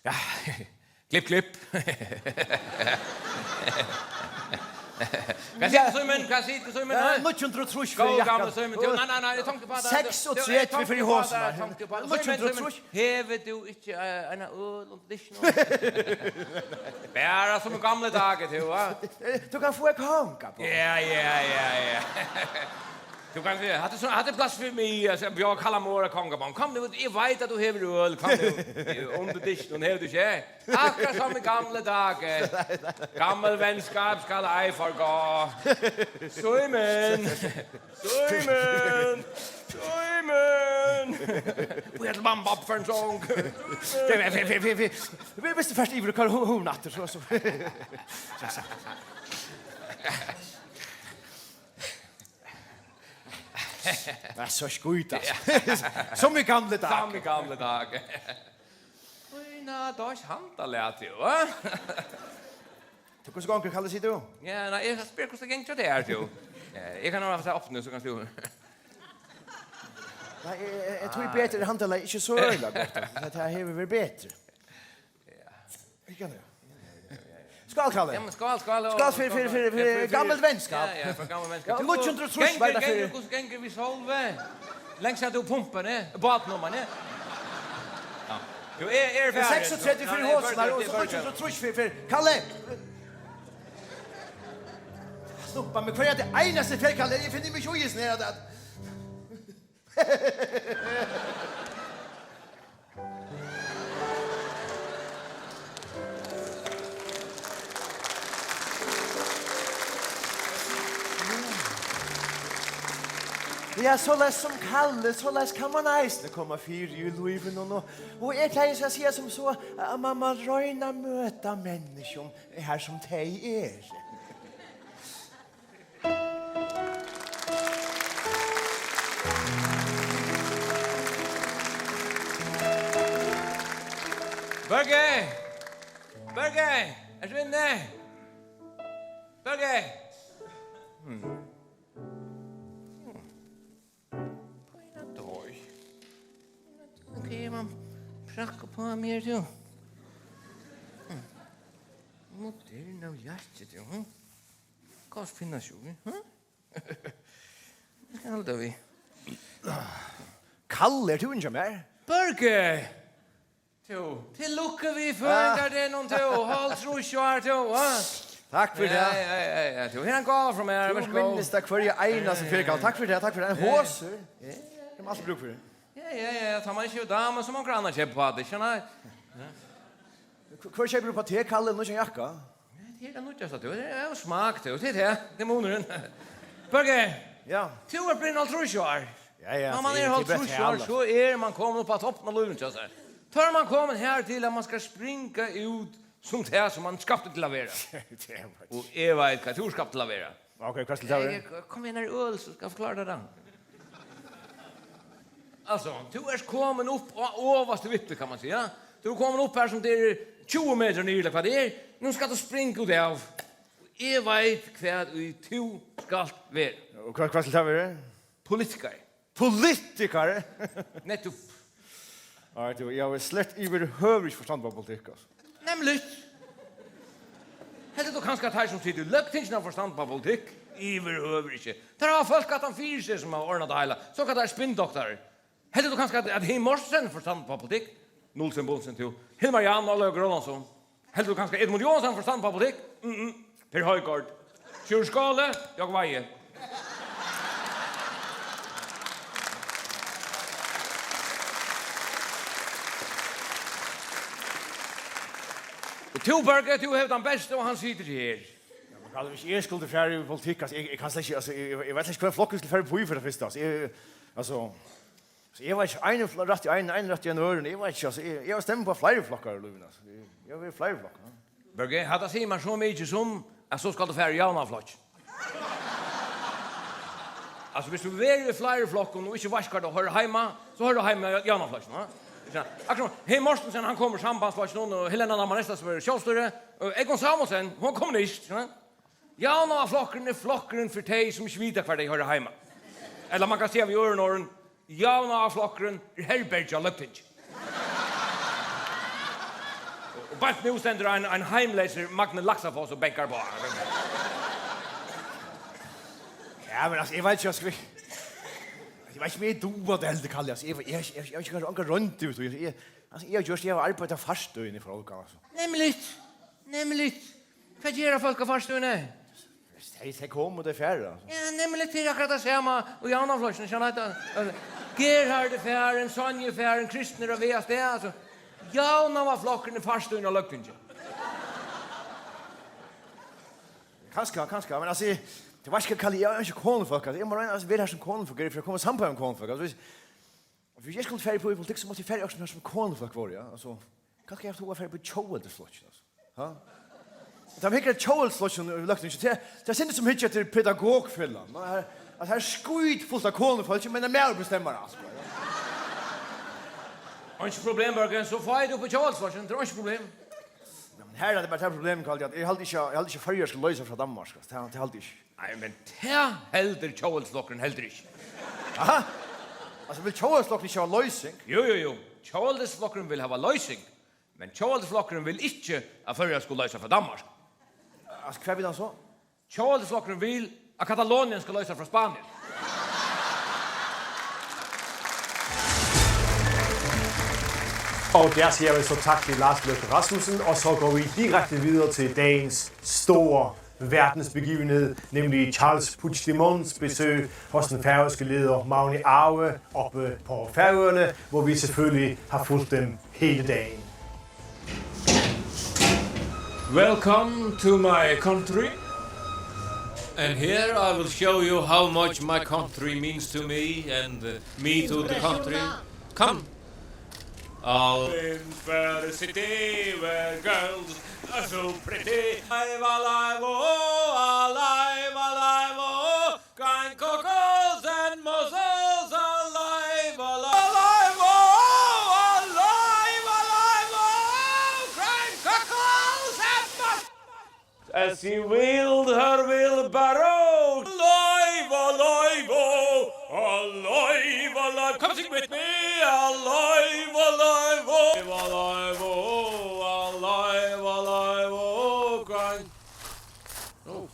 Ja, klipp, klipp. Hvat sigur tú, Símun? Hvat sigur tú, Símun? Eh, ha? Níggju hundrað og trýss fyri jakkan. Góði gamli Símun. Tú, nei, nei, nei, eg tonkti uppá tað. Seksogtretivu fyri hosurnar. Eg tonkti uppá tað. Símun, Símun, hevur tú ikki, eh, eina øl undir diskinum? Bara sum í gamlar dagar, tú, ha? Tú kanst fáa ein kongabon. Ja, ja, ja, ja. Tú kanst siga, hatta er so, hatta er blasfemi, altso, at bjóða Kalla Moore ein kongabon. Kom nú, eg veit at tú hevur øl, kom nú. Undir diskinum hevur tú ikki. Akkurát sum í gamlar dagar. Gammel venskap skal ei forgå. Símun! Símun! Símun! Bíða til mamma og babba fara ein song. Símun! Viss tú fert yvir, koyr hon, hon aftur, so, so. So, so. Tað er so skít, altso. Ja. Sum í gamlar dagar. Sum í gamlar dagar. Oj, ná, tað er ikki handan lat, jú, va? Tú, hvussu gongur, Kalli, sigur tú? Ja, nei, eg skal spyrja, hvussu tað gongur hjá tær, tú. Eh, eg kann hava tað opna, so kanst tú. Nei, eg, eg, eg trúgvi betur, handan lat, ikki so øgiliga gott, altso. Tað, tað hevur verið betri. Ja. Ikki annað. Skál, Kalli. Ja, men skál, skál, og skál fyri, fyrí, fyri, fyri, fyri gammalt venskap. Ja, ja, fyri gammalt venskap. Ja, níggju hundrað og trýss var tað fyri. Hvussu gongur við Sólveig? Langa tú pumpar, ne? Bátin um, ne? Ja. Jú, eg, eg eri farin. Seksogtretivu fyri hosurnar, og so níggju hundrað og trýss fyri, fyri. Kalli! Snuppa meg hvørja einasta ferð, Kalli. Eg finni meg ikki í hesum her, at, at Ja, soleiðis sum Kalli, soleiðis kann man eisini koma fyri í lívinum, og, og eg plagi so at siga sum so, at man má royna at møta menniskjum har sum tey eru. Børge! Børge! Ert tú inni? Børge! Hmm. Beina doy. Ok, man prakka uppá meg her, tú. Moderna og hjarti, tú, hm? Hvat finna sjú, hm? Hvat skal halda við? Kalle, ert tú inni hjá mær? Børge! Tú, til lukku við føðingardegnum, tú. Hálvtrýss ár, tú, ha? Takk fyri tað. Ja, ja, ja, ja, tú, her er ein gáva frá mær. Tú minnist tað hvørja einastu ferð, Kalle. Takk fyri tað, takk fyri tað. Ein hosur. Ja. Tað er alt brúk fyri. Ja, ja, ja, ja, tá man ikki hevur damu, so má onkur annar keypa uppá teg, ikki, nei? Ja. Hv-, hvør keypir uppá teg, Kalle, nýggjan jakka? Ja, tað er tað nýggjasta, tú. Tað er jo smak, tú. Tað er tað. Tað er munurin. Børge, ja, tú ert blivin hálvtrýss ár. Ja, ja, tá man er hálvtrýss ár, so er man komin upp á toppin av lívinum hjá sær. Tá er man komin her til, at man skal springa út sum tað, sum man er skaptur til at vera. Tað er vart. Og eg veit, hvat tú ert skaptur til at vera. Ok, hvat skal tað vera? Eg, eg, kom við ein øl, so skal eg forklára tær tað. Altso, tú ert komin upp á ovastu vippu, kann man siga. Tú ert komin upp her, sum tað er tjúgu metrar niður, ella hvat tað er. Nú skalt tú springa út av. Og eg veit, hvat ið tú skalt vera. Og hvat, hvat skal tað vera? Politikari. Politikari? Nettupp. Nei, tú, eg havi slett yvirhøvur ikki forstand á politikk, altso. Nemliga. Heldur tú kanska, at teir, sum sita í løgtinginum, hava forstand á politikk? Yvirhøvur ikki. Teir hava fólk aftan fyri seg, sum hava ordnað tað heila. Sokallaðir spinndoktarar. Heldur tú kanska, at, at Hin Mortensen hevur forstand á politikk? Nulsin, bunsin, tú. Hilmar Jan, Ólavur Grønlandsson. Heldur tú kanska Edmund Joensen forstand på politikk? Mm, mm. Per Højgaard. Sjúrður Skaale, Jákup Weihe. Og tú, Børge, tú hevur tann besta, og hann situr her. Ja, men Karl, hvis eg skuldi farið í politikk, altso, eg, eg kann slett ikki, altso, eg, eg, eg veit slett ikki, hvønn flokk eg skuldi farið upp í, fyri tað fyrsta, altso, eg, altso, so eg var ikki ein fl-, rætt í ein, ein rætt í ein øðrum, eg var ikki, altso, eg, eg var stemma på fleiri flokkar í lívinum, altso, eg, eg var í fleiri flokkar, ja. Børge, hatta sigur mær so mikið sum, at so skalt tú fara í Javnaðarflokkin. Altso, hvis tú verður í fleiri flokkum og ikki veitst, hvar tú hoyrir heima, so hoyrir tú heima í Javnaðarflokkinum, ha? Ikki sant? Akkurát sum Heðin Mortensen, hann kom úr Sambandsflokkinum, og Helena Namanesta, sum er í Sjálvstýri, og Egon Samuelsen, hon er kommunist, ikki sant? Javnaðarflokkurin er flokkurin fyri tey, sum ikki vita, hvar tey hoyra heima. Ella mann kann siga við øðrum orðum, Javnaðarflokkurin er herbergið á Løgtingi. Og beint nú stendur ein, ein heimleysur Magni Laxafoss og bankar uppá. Ja, men altso, eg veit ikki, altso, eg, eg veit ikki, um eg dugi tað heldur, Kalli, altso, eg, eg, eg, eg, eg havi ikki onga roynd, veitst tú, eg, altso, eg havi gjørt, eg havi arbeitt á farstøðini í fólk, altso. Nemligt, nemligt. Hvat gera fólk á farstøðini? Tey, tey koma og tey fara, altso. Ja, nemligt, tað er akkurát tað sama í Javnaðarflokkinum, skjønner du? Altso, Gerhard er farin, Sonja er farin, Kristin er á veg avstað, altso. Javnaðarflokkurin er farstøðin á Løgtingi. Kanska, kanska, men altso, eg, tú veitst hvat, Kalli, eg eri ikki konufólk, altso, eg má royna at vera har sum konufólk eru, fyri at koma í samband við konufólk, altso, hvis, hvis eg skuldi farið upp í politikk, so mátti eg farið har sum konufólk vóru, ja, altso, kanska eg átti at farið upp í tjóðveldisflokkin, altso. Ha? Tá man hyggur at tjóðveldisflokkinum í Løgtingi, tað, tað er eitt sindur sum hyggja eftir pedagogfelagnum. Nú, her, at her er skítfult av konufólki, men ein maður bestemmar alt, sko. Einki problem, Børge, so fáa tit upp í tjóðveldisflokkin, tað er einki problem. Ja, men her er tað bara tað problem, Kalli, at eg haldi ikki, eg haldi ikki, at Føroyar skal loysa frá Danmark, altso. Tað, tað haldi eg ikki. Nei, men tað heldur tjóðveldisflokkurin heldur ikki. Aha. Altso, vil tjóðveldisflokkurin ikki hava loysing? Jú, jú, jú. Tjóðveldisflokkurin vil hava loysing. Men tjóðveldisflokkurin vil ikki, at Føroyar skulu loysa frá Danmark. Altso, hvat vil hann so? Tjóðveldisflokkurin vil, at Katalonien skal loysa frá Spanien. Og der siger vi så tak til Lars Løkke Rasmussen, og så går vi direkte videre til dagens store verdensbegivenhed, nemlig Charles Puigdemonts besøg hos den færøske leder Magni Arge oppe på Færøerne, hvor vi selvfølgelig har fulgt dem hele dagen. Welcome to my country. And here I will show you how much my country means to me and, uh, me to the country. Come. All in fair city where girls are so pretty. Alive, alive, oh, alive, alive, oh. Crying cockles and mussels, alive, alive, alive, oh, alive, alive, oh, crying cockles and mussels. As she wheeled her wheelbarrow, alive, alive, oh, alive, alive. Come sing with me, alive, alive, oh, alive, oh, alive, alive, oh, crying. Oh.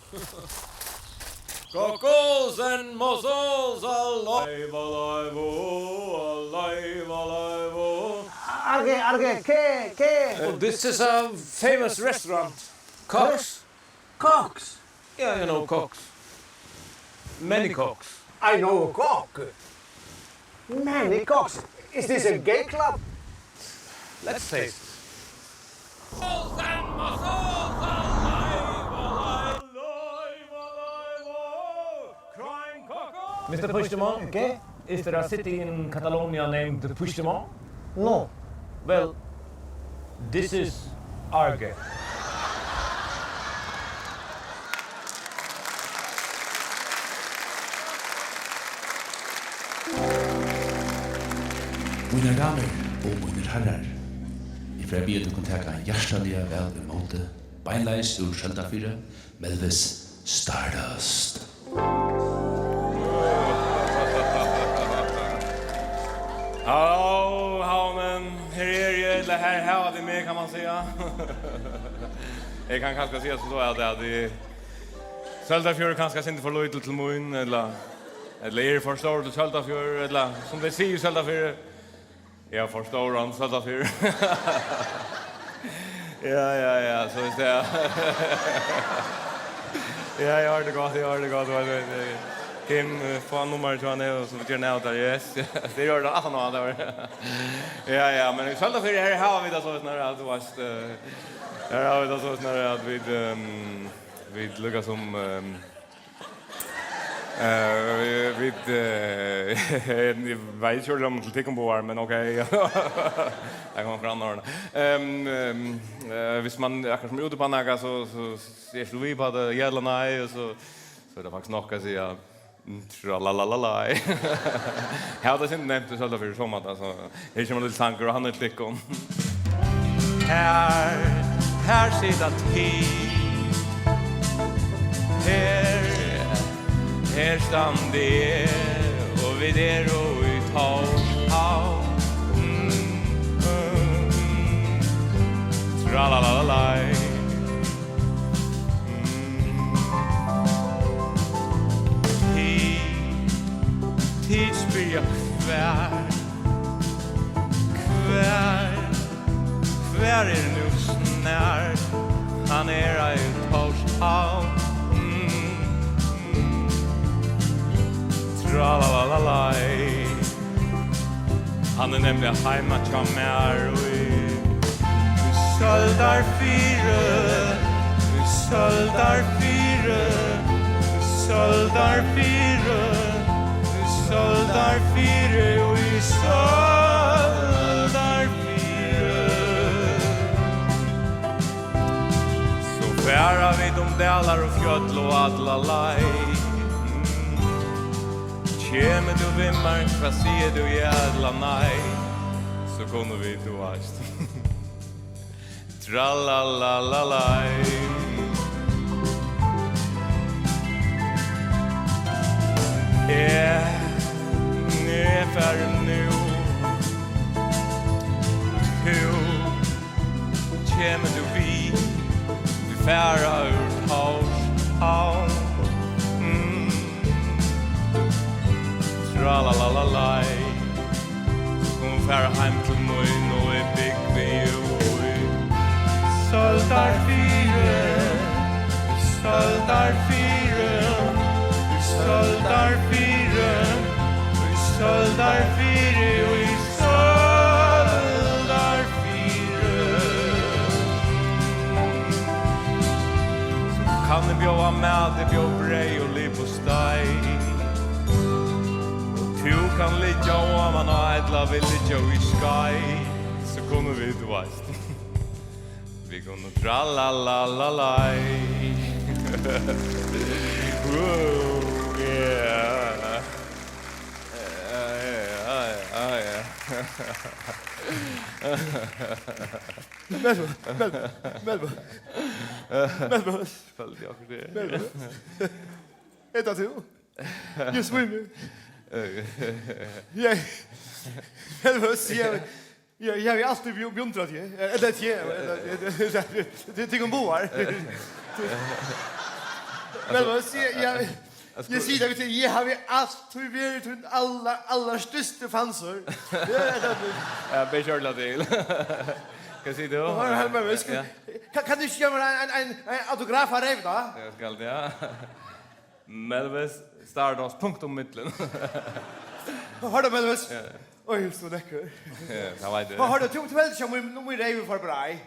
Cockles and mussels alive, alive, oh, alive, alive, oh. Arge, Arge, ke, ke. Uh, this is a famous restaurant. Cox. Cox? Yeah, you know Cox. Many Cox. I know a cock. Many cocks. Is this a gay club? Let's taste. Mister Puigdemont, okay, is there a city in Catalonia named Puigdemont? No. Well, this is Arge. Mínar damur og mínir harrar, eg fari at biðja tykkum taka hjartaliga væl ímóti, beinleiðis úr Søldarfirði, Melvis Stardust. Halló, Havnin. Her eri eg, ella her hava tit meg, kann man siga. Eg kann kanska siga sum so, at, at eg, Søldarfjørður er kanska eitt sindur for lítil til mín, ella, ella eg eri for stórur til Søldarfjørð, ella sum tey siga í Søldarfirði, eg eri for stórur til Søldarfjørð. Ja, ja, ja, so er tað. Ja, eg hoyrdi gott, eg hoyrdi gott, eg hoyrdi gott. Kim, eh, fá nummarið hjá henni, og so ger hann av har, yes. Tað er orðið alt annað, tað var. Ja, ja, men í Søldarfirði, her hava vit tað so snarari, at tú veitst, eh, her hava vit tað so snarari, at vit, ehm, vit líka sum, ehm, Eh, vit, eh, eg veit ikki, um til tykkum báðar, men ok. Tað kemur fram, Arne. Ehm, ehm, eh, viss man, akkurát sum úti á nakað, so, so, so er tú við á tað, ja ella nei, og so, so er tað faktiskt nokk at siga, mm, tralalalala. Eg havi tað sindur nevnt í Søldarfirði, so at, altso, her kemur ein lítil sangur, og hann er til tykkum. Her, her sita tit. Her, her standi eg, og vit eru í Tórshavn. Mm, mm. Tralalalai. Mm. Tit, tit spyrja hvar, hvar, hvar er nú Snar? Hann er á Tórshavn. Mm. Tralalalai. Hann er nemliga heima hjá mær í, í Søldarfirði, í Søldarfirði, í Søldarfirði, í Søldarfirði, í Søldarfirði. So fara vit um dalar og fjøll og alla leið. Mm. Kemur tú við mær, hvat sigur tú, ja ella nei? So kunnu vit, tú veitst. Tralalalai. Eg, eg fari nú. Tú, kemur tú við? Vit fara úr Tórshavn. Mm. Tralalalai. Skulu fara heim til mín, og eg búgvi jú í Søldarfirði, í Søldarfirði, í Søldarfirði, í Søldarfirði, í Søldarfirði. Kann eg bjóða mat, eg bjóði breyð og livurpostei. Og tú kann liggja oman á, ella vil liggja í skeið, so kunnu vit, tú veitst. Vit kunnu tralalalai. Wow, yeah. Ja, ja, ja, ja. Melbu, Melbu, Melbu. Melbu. Føldi eg akkurát tað. Melbu. Er tað tú? Eg svími. Ja. Melbu, siga, ja, eg havi altíð beund-, beundrað teg. Ella teg, ella, teg, teg, teg, tygum báðar. Melbu, siga, ja. Eg sigi tað við teg, eg havi altíð verið tín allar, allar størsti fansur. Ja, ja, ja. Ja, ber kjærliga til. Hvat sigur tú? Hør, hør, men, skal, ja. Kann, kann tú ikki geva mær ein, ein, ein, ein autograf á reyv, tá? Ja, skal, ja. Melvis Stardust punktum millum. Hør, Melvis. Ja. Oj, so lekkur. Ja, tað veit eg. Hør, tú, tú heldur ikki, mín, mín reyv er for breið.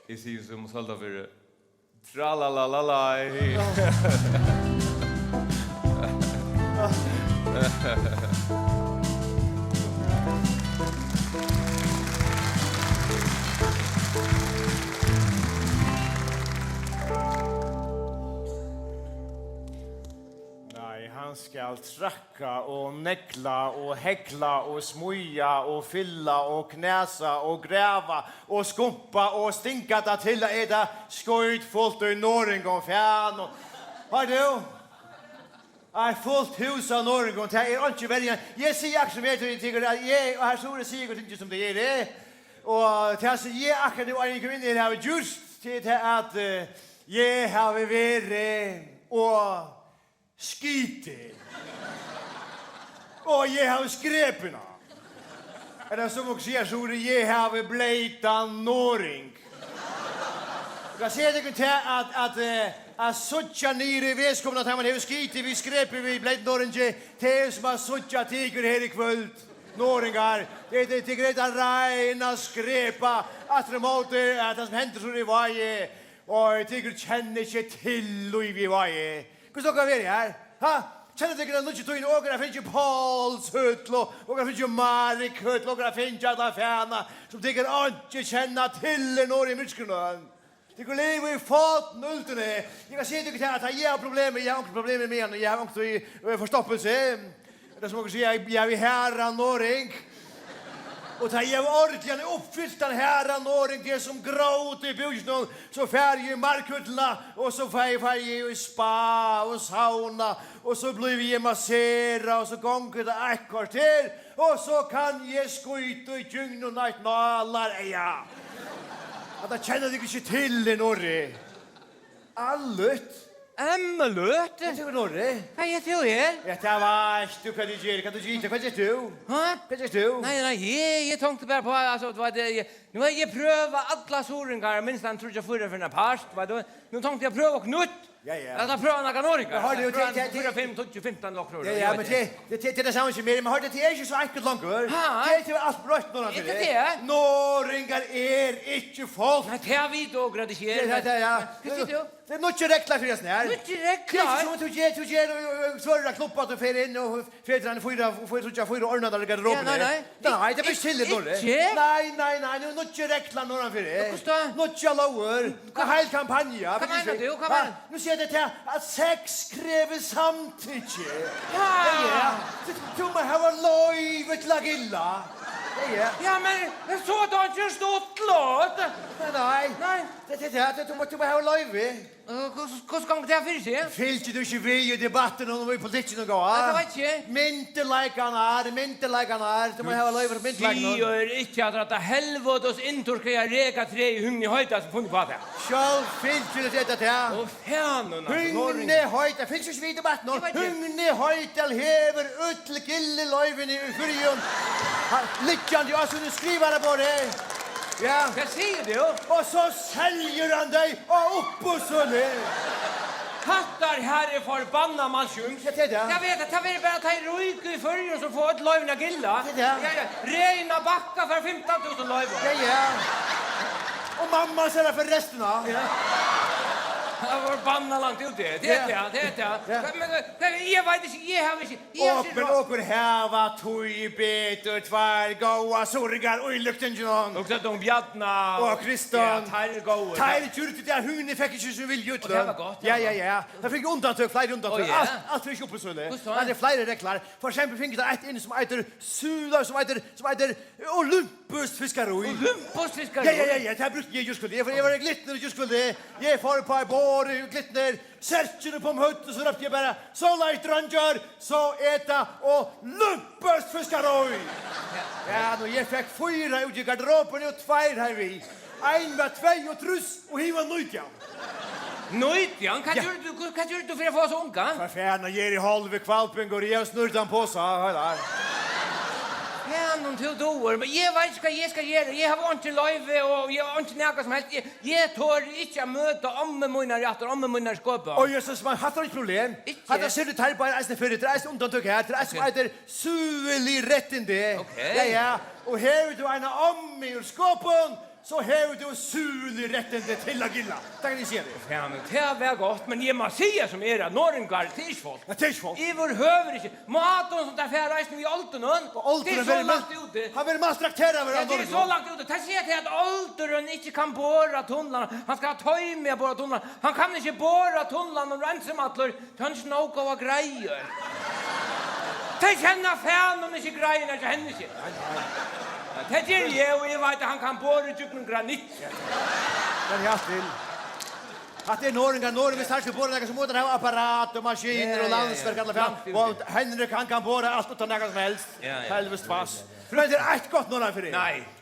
Eg sigi sum Søldarfirði. Tralalalai. Nei, hann skal trakka og negla og hegla og smíða og fylla og knasa og grava og skumpa og stinga tað til at eta skítfult í norðingum, fan og, hoyr tú? Eitt fult hús av norðingum, tað er einki verri enn, eg sigi akkurát sum er til tykur, at eg, og har Suri sigur, tingið sum tað er, eh? Og tað sum eg akkurát nú, ein kom inn her, havi gjørt, til tað at, eh, eg havi verið og skitið. Og eg havi skrepina. Er tað sum okur siga, Suri, eg havi bleytan norðing. Hvat siga tykkum til at, at, eh, at síggja niður í vegskálina, tá man hevur skitið við skrepi við bleytum norðingi, tað er sum at síggja tykur her í kvøld, norðoyingar. Tað, tað, tykur eru tað reina skrepa, aftur á móti, at tað sum hendir suður í Vági, og tykur kenna ikki til lívið í Vági. Hvussu okur verið her? Ha? Kenna tykur hesa nýggju tíðina, okur hava fingið Pálshøll, og okur hava fingið Marikhøll, okur hava fingið allan fana, sum tykur einki kenna til er norðuri í myrkrinum. Tykur liva í fornu øldini. Eg kann siga tykur tað, at eg havi problemir, eg havi onkur problemir við hann, eg havi onkur, eh, forstoppilsi. Tað er sum okur siga, eg, eg havi harðan norðing. Og tá eg havi ordiliga uppfylt tann harðan norðing, tað er sum grót í búkinum, so fari eg í markhøllina, og so fari, fari eg í spa og sauna, og so blívi eg masserað, og so gongur tað eitt korter, og so kann eg skíta í gjøgnum eitt nálareyga. At tað kenna tykur ikki til, er norðuri. Allut. Emmalut? Hvat er norðuri? Hvat ger tú her? Ja, tað veitst tú hvat eg geri. Kann tú gita? Hvat gert tú? Ha? Hvat gert tú? Nei, nei, eg, eg tonkti bara uppá, altso, tú veit, eg, nú havi eg prøvað allar suðuroyingar, minst ein tríggjar, fýra ferðir apart, veit tú. Nú tonkti eg at prøva okkurt nýtt. Ja, ja. At prøva nakrar norðoyingar. Men hoyr, tað, prøva tað, fýra, fimm, tíggju, fimtan okkurt. Ja, ja, men tað, tað, tað, tað er tað sama sum er, men hoyr, tað er ikki so enkelt longur. Ha? Tað er alt broytt nú, er tað tað? Norðoyingar er ikki fólk. Nei, tað vita okur at tað ikki er. Ja, ja, ja. Hvat sigur tú? Tað er nýggjar reglur fyri hasum her. Nýggjar reglur? Tað er ikki sum at tú ger, tú ger, og, og, og, svørra klubba, at tú fer inn og fer til ein fýra, og fer tríggjar, fýra ornar í garderobuni. Ja, nei, nei. Nei, tað ber ikki til, Norri. Ikki? Nei, nei, nei, nú eru nýggjar reglur norðanfyri. Ja, hvussu tá? Nýggjar lógir. Ein heil kampanja. Hvat meinar tú? Hvat meinar tú? Nú siga tey tað, at sex krevur samtykki. Ha? Ja, ja. Tú, tú mást hava loyvi til at gilla. Ja, ja. Ja, men, men so er tað ikki stuttligt. Nei, nei. Nei. Tað, tað, tað, tað, tú mást, tú mást hava loyvi. Eh, hvussu, hvussu gongur tað fyri seg? Fylgir tú ikki við í debattinum og í politikkinum, góða? Nei, tað veit eg ikki. Myndugleikarnir, myndugleikarnir, tú mást hava loyvi til myndugleikarnar. Sigur ikki, at hetta helvítis innturkaða rekatrøð í Høgni Hoydal sum funnu uppá tað. Sjálvfylgjuligt er tað, ja. Ó, fanin, altso, Høgni Hoydal, fylgir ikki við í debattinum. Eg veit ikki. Høgni Hoydal hevur øll gilliloyvini í Føroyum. Hann liggjandi á sínum skrivaraborði. Ja. Hvat sigur tú? Og so selur hann tey á uppboðssølu. Hattar her er forbannað mannsjúkt. Ja, tað er tað. Tað veit eg, tað verður bara tey ríku í Føroyum sum fáa øll loyvini at gilla. Tað er tað. Ja, ja. Regin á Bakka fær fimtan túsund loyvi. Ja, ja. Og mamma sær fyri restina. Ja. Tað er forbannað langt úti. Tað er tað, tað er tað. Ja. Men, men eg veit ikki, eg havi ikki, eg havi ikki ráð. Okur hava tíbetur tveir góðar suðuroyingar í løgtinginum. Og so Dong Bjarni. Og Kristin. Ja, teir eru góðir. Teir gjørdu tað, Høgni fekk ikki sína vilju. Og tað var gott, ja, ja, ja. Teir fingu undantøk, fleiri undantøk. Ó, ja. Alt, alt fer ikki upp í sølu. Hvussu tá? Tað eru fleiri reglur. For eksempel fingu teir eitt inn sum eitur Suðuroy, sum eitur, sum eitur Olympus Fiskarí. Olympus Fiskarí? Ja, ja, ja, ja, tað brúkti eg í gjárkvøldið. Eg fór, eg var í Glitni í gjárkvøldið. Eg fór upp á borðið í Glitni, serkin upp um høvdið, so rópti eg bara: "Soleiðis, dreingir, so er tað Olympus Fiskarí." Ja, nú, eg fekk fýra út í garderobuni og tveir heim við. Ein var tveyogtrýss og hin var nítjan. Nítjan? Hvat gjørdi tú, hvat gjørdi tú fyri at fáa so ungan? Hvat fanin, eg eri hálvur hvalbingur, eg havi snýrt ein posa, hoyr her. Fanin, tú dugir, men eg veit ikki, hvat eg skal gera. Eg havi einki loyvi, og eg havi einki nakað sum helst. Eg, eg tori ikki at møta ommu mínar aftur, ommu mínar skøpa. Ó, Jesus, men hatta er ikki problem. Ikki? Hatta sær tú, teir bera eisini fyri, tað er eisini undantøk her, tað er eisini, ok, sum eitur søgulig rættindi. Ok. Ja, ja. Og hevur tú eina ommu úr Skopun, so hevur tú søgulig rættindi til at gilla. Tað kann eg siga tær. Ja, men tað var gott, men eg má siga sum er, at norðoyingar, tað er ikki fólk. Ja, tað er ikki fólk. Yvirhøvur ikki. Mátin sum teir fara eisini við oldinum. Og oldurin verður mal-, tað er so langt úti. Hann verður maltrakteraður av norðoyingum. Ja, tað er so langt úti. Tað sigur tað, at oldurin ikki kann bora tunlarnar. Hann skal hava toymi at bora tunlarnar. Hann kann ikki bora tunlarnar, hann er einsamallur. Tað er ikki nóg góðar greiður. Tey kenna fanin ikki greiðirnar hjá Henniki. Nei, nei. Ja, tað geri eg, og eg veit, at hann kann bora ígjøgnum granitt. Ja. Men ja, til. Hatta er norðoyingar, norðoyingar, viss teir skulu bora nakað, so mugu teir hava apparat og maskinur og landsverk, alla fall. Ja, ja, ja. Langt úti. Og Henrik, hann kann bora alt uttan nakað sum helst. Ja, ja. Helvitis tvass. Men tað er eitt gott norðanfyri. Nei.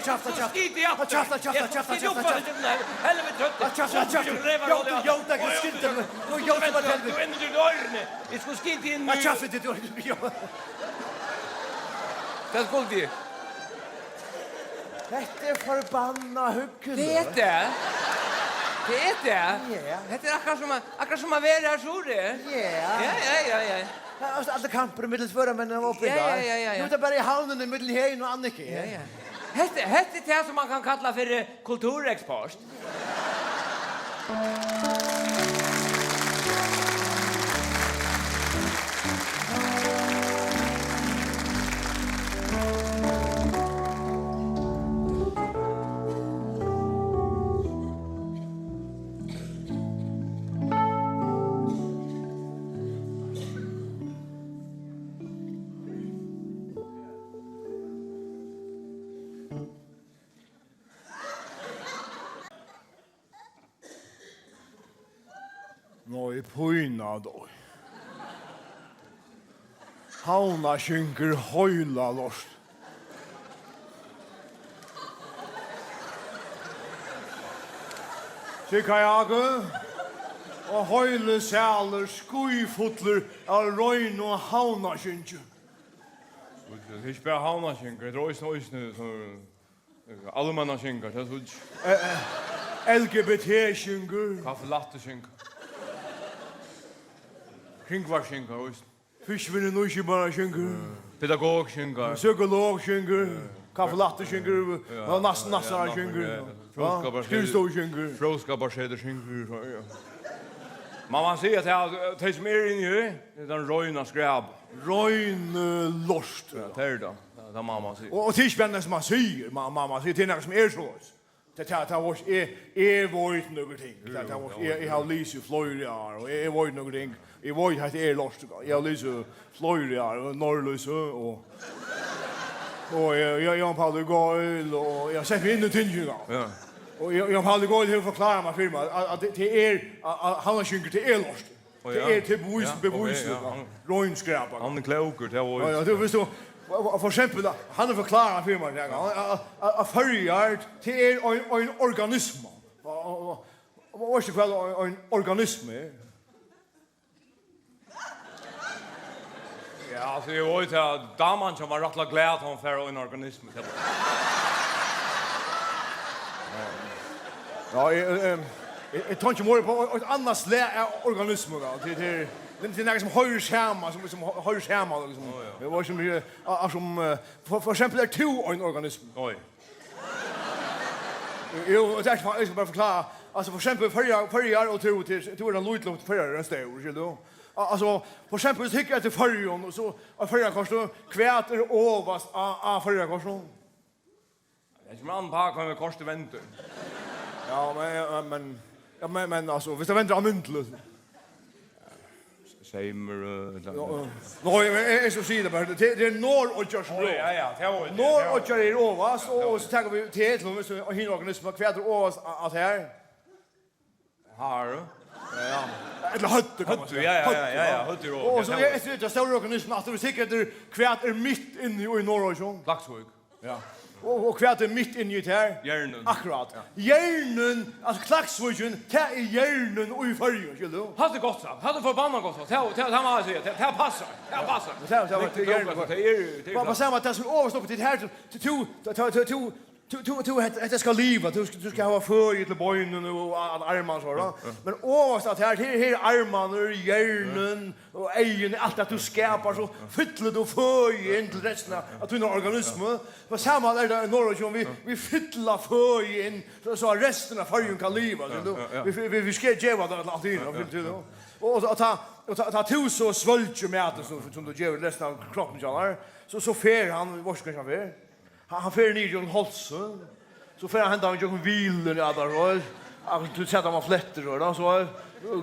Kjafta, kjafta. Skit í aftur. Kjafta, kjafta, kjafta, kjafta, kjafta. Helvete, trøtt. Kjafta, kjafta. Jóta, jóta, skilti meg. Nú jóta meg helvete. Tú vendir teg í oyruni. Eg skal skita inn í. Kjafta, tað er. Hvat skuldi eg? Hetta er forbanna hugnaligt. Tað er tað. Tað er tað. Ja. Hetta er akkurát sum at, akkurát sum at vera har suðuri. Ja. Ja, ja, ja, ja. Tað er altso allir kampar millum føroyamenn og uppi. Ja, ja, ja, ja, ja. Nú er tað bara í Havnini millum Heðin og Anniku. Ja, ja. Hetta, hetta er tað sum man kann kalla fyri kultureksport. Nei, pína doy. Havnaskinkur heila lort. Sig, Kai Áki, og heili salur skífullur av reinum havnaskinki. Tað er ikki bara havnaskinkur, tað er eisini, eisini, so Almannaskinkur, tað er so. Eh, eh, L G B T-skinkur. Kaffilattiskinkur. Kringvarpsskinkur, víst. Fiskivinnu, nýskipanaskinkur. Pedagogskinkur. Psykologskinkur. Kaffilattiskinkur. Ja, ja, nassaraskinkur. Ja, ja, ja. Fróðskaparskinkur. Skrivstovuskinkur. Fróðskaparseturskinkur, so, ja. Man, man sigur, at tey, tey sum eru inni í, tað er tann reina skræpa. Rein, eh, lort. Ja, tað er tað. Tað, tað má man siga. Og, og tað er ikki bara tað sum man sigur, man, man, man sigur, tað er nakað sum er soleiðis. Tað, tað, tað var ikki, eg, eg veit nøkur ting. Tað, tað var ikki, eg, eg havi lisið í fleiri ár, og eg, eg veit nøkur ting. Eg veit at tað er lort, eg havi lisið fleiri ár, og Norðlýsið, og, og eg, eg, Jón Páll í Gøl, og eg havi sett meg inn í tingini, ja. Ja. Og Jón, Jón Páll í Gøl hevur forklárað mær fyri mær, at, at tað, tað er, at, at hann er skinkur, tað er lort. Ó, ja. Tað er til bevísini, ja, bevísini, ok, ja. Rein skræpa. Hann er klókur, tað var. Ja, ja, tú veist, tú, for, for eksempel, hann hevur forklárað fyri mær, ja, at, at, at Føroyar, tað er ein, ein organisma. Og, og, og, og veitst tú hvat ein, ein organisma er? Ja, altso, eg veit at daman hjá mær var rættiliga glað, at hon fær ein organisma. Ja, eg, eg, eg, eg tóki meira upp á eitt annað slag av organismu, ja. Tað, tað er, tað er nakað sum hoyrir saman, sum, sum hoyrir saman, liksom. Ó, ja. Tað var sum, eh, a-, a-, sum, eh, for, for eksempel, ert tú ein organismi? Oj. Jú, tað er, eg skal bara forklára. Altso, for eksempel, Føroyar, Føroyar og tú, tú, tú ert ein lítil og Føroyar er ein stórur, skilur tú? A-, altso, for eksempel, viss tú hyggur eftir Føroyum, og so á Føroyakortinum, hvat er ovast á, á Føroyakortinum? Tað kemur an uppá, hvønn veg kortið vendir. Ja, men, ja, men, ja, men, men, altso, viss tað vendir almindiliga. Seymur, eh, ella Ja, eh, nei, men eg, eg skal siga tað bara. Tað, tað er Norðoyggjar sum Ó, ja, ja, tað var tað, Norðoyggjar er ovast, og, og so taka vit til, til, og hin organisma, hvat er ovast a-, at her? Haru. Ja, ja. Ella høvdið, kann man Høvdið, siga. ja, ja, ja, ja, ja, Høvdið. høvdið er Og, og ovast, so ja, er, tað er stóra organisma, at tú sikkurt er, hvat er mitt inni í Norðoyggjum? Klaksvík. Ja. Og, og hvat er mitt inni í tær? Hjernen. Akkurát. Ja. Hjernen, altso Klaksvíkin, tað er hjernen í Føroyum, skilur tú? Hatta er gott sagt. Hatta er forbanna gott sagt. Tað, tað, tað má eg siga. Tað, tað passar. Tað passar. Men tað, tað var Riktigt klókar, tað er, tað er Tá, klart. Tá, tá, tú ovast uppi, tað her, tú, tú, tú, hetta, hetta skal liva, tú, tú skal hava føði til beinini og a-, at armarnir so, va? Ja, ja. Men ovast at her, her, her er armarnir, hjernen, og eyguni, alt at tú skapar, so fyllir tú føði inn til restina av tína organismu. Men sama er tað í Noregi, vit, vit fylla føði inn, so, so at restin av Føroyum kann liva, skilur tú? Ja, ja, ja. Vit, vit, vit skal geva tað alt inn, Ja, ja, skilur tú? ja. Og, og, og tá, og tá, tá tú so svølgir matin, so, sum tú gevur restina av kroppinum hjá tær, so, so fer hann, veitst tú hvat hann fer? Hann, hann fer niður gjøgnum hálsin. So fer hann henda gjøgnum vilin, ja, tað er. Akkurát tú sært hann var flettur, og so er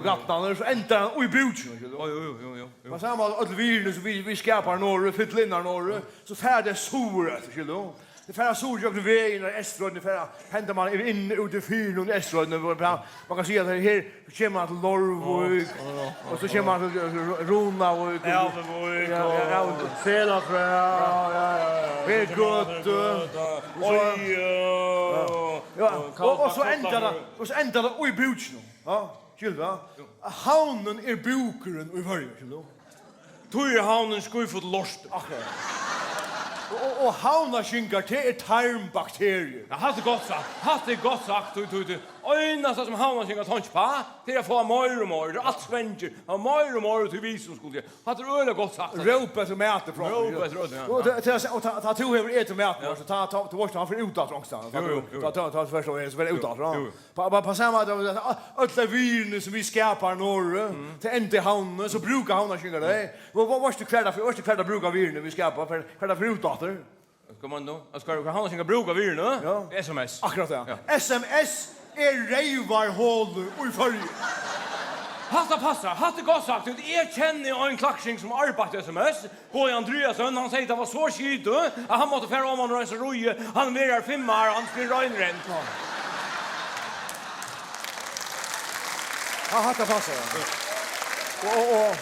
gatnarnar, so endar hann í búkinum, skilur tú? Ó, jú, jú, jú, jú, jú. Men sama øll vilin, so vit, vit skapa Noreg, fylla inn Noreg, so fer tað suður eftir, skilur tú? Tað fer suður gjøgnum vegin, og Eysturoynni fer, henda man er inn út í firðin, Eysturoynni, og man, man kann siga at her, Kemur hann til Leirvík, Ja, ja, ja, og so kemur hann til Runavík, og Æðuvík, ja, ja, ja, og Selatrað, ja, ja, ja, ja. Her So kemur hann til Gøtu. Gøtu. Og so Oj, ja. Ja, og, og so endar tað, og so endar tað í búkinum. Ja, skilur tú, ja? Havnin er búkurin í Føroyum, skilur tú? Tí er havnin skífull lort. Akkurát. Og, og, og havnarskjingar, tað er tarmbakteriur. Ja, hatta er gott sagt. Hatta er gott sagt, tí, tí, tí. Einasta sum havnarskjingar tonkja uppá, tað er at fáa meir og meir. Tað er alt svangir. Og meir og meir, tí vit sum skulu. Hatta er øgiliga gott sagt. Rópa eftir mati frá Rópa eftir øllum, ja, Og ja. tað, tað, og tá, tá tú hevur etið matin, Ja. so tá, tá, tú veitst, hann fer út aftur onkustaðni. Tá, Jú, jú, jú. tá, tá, tá, tvørst um, so fer út Jú, aftur, ja. jú, jú. Pá, pá, pá, sama, at øll tey virðini sum vit skapa í Noregi, Mm. tey enda í havnini, so brúka havnarskjingar tey. Hva, hva, veitst tú hvar tað, veitst tú hvar tað brúka virðini vit skapa, hvar, hvar tað fer út aftur? Kom on nú. At skal havnarskjingar brúka virðini? Ja. S M S. Akkurát, ja. Ja. S M S er reyvarholið í Føroyum. Hatta passar, hatta er gott sagt. Eg kenni ein klaksvíking sum arbeiddi í S M S. Bogi Andreasen, hann segði, tað var so skitið, at hann mátti fara oman og reinsa rýmið. Hann verður her fimm ár, hann spyr reinrenn. Ja. Ja, hatta passar, ja. Og, og, og,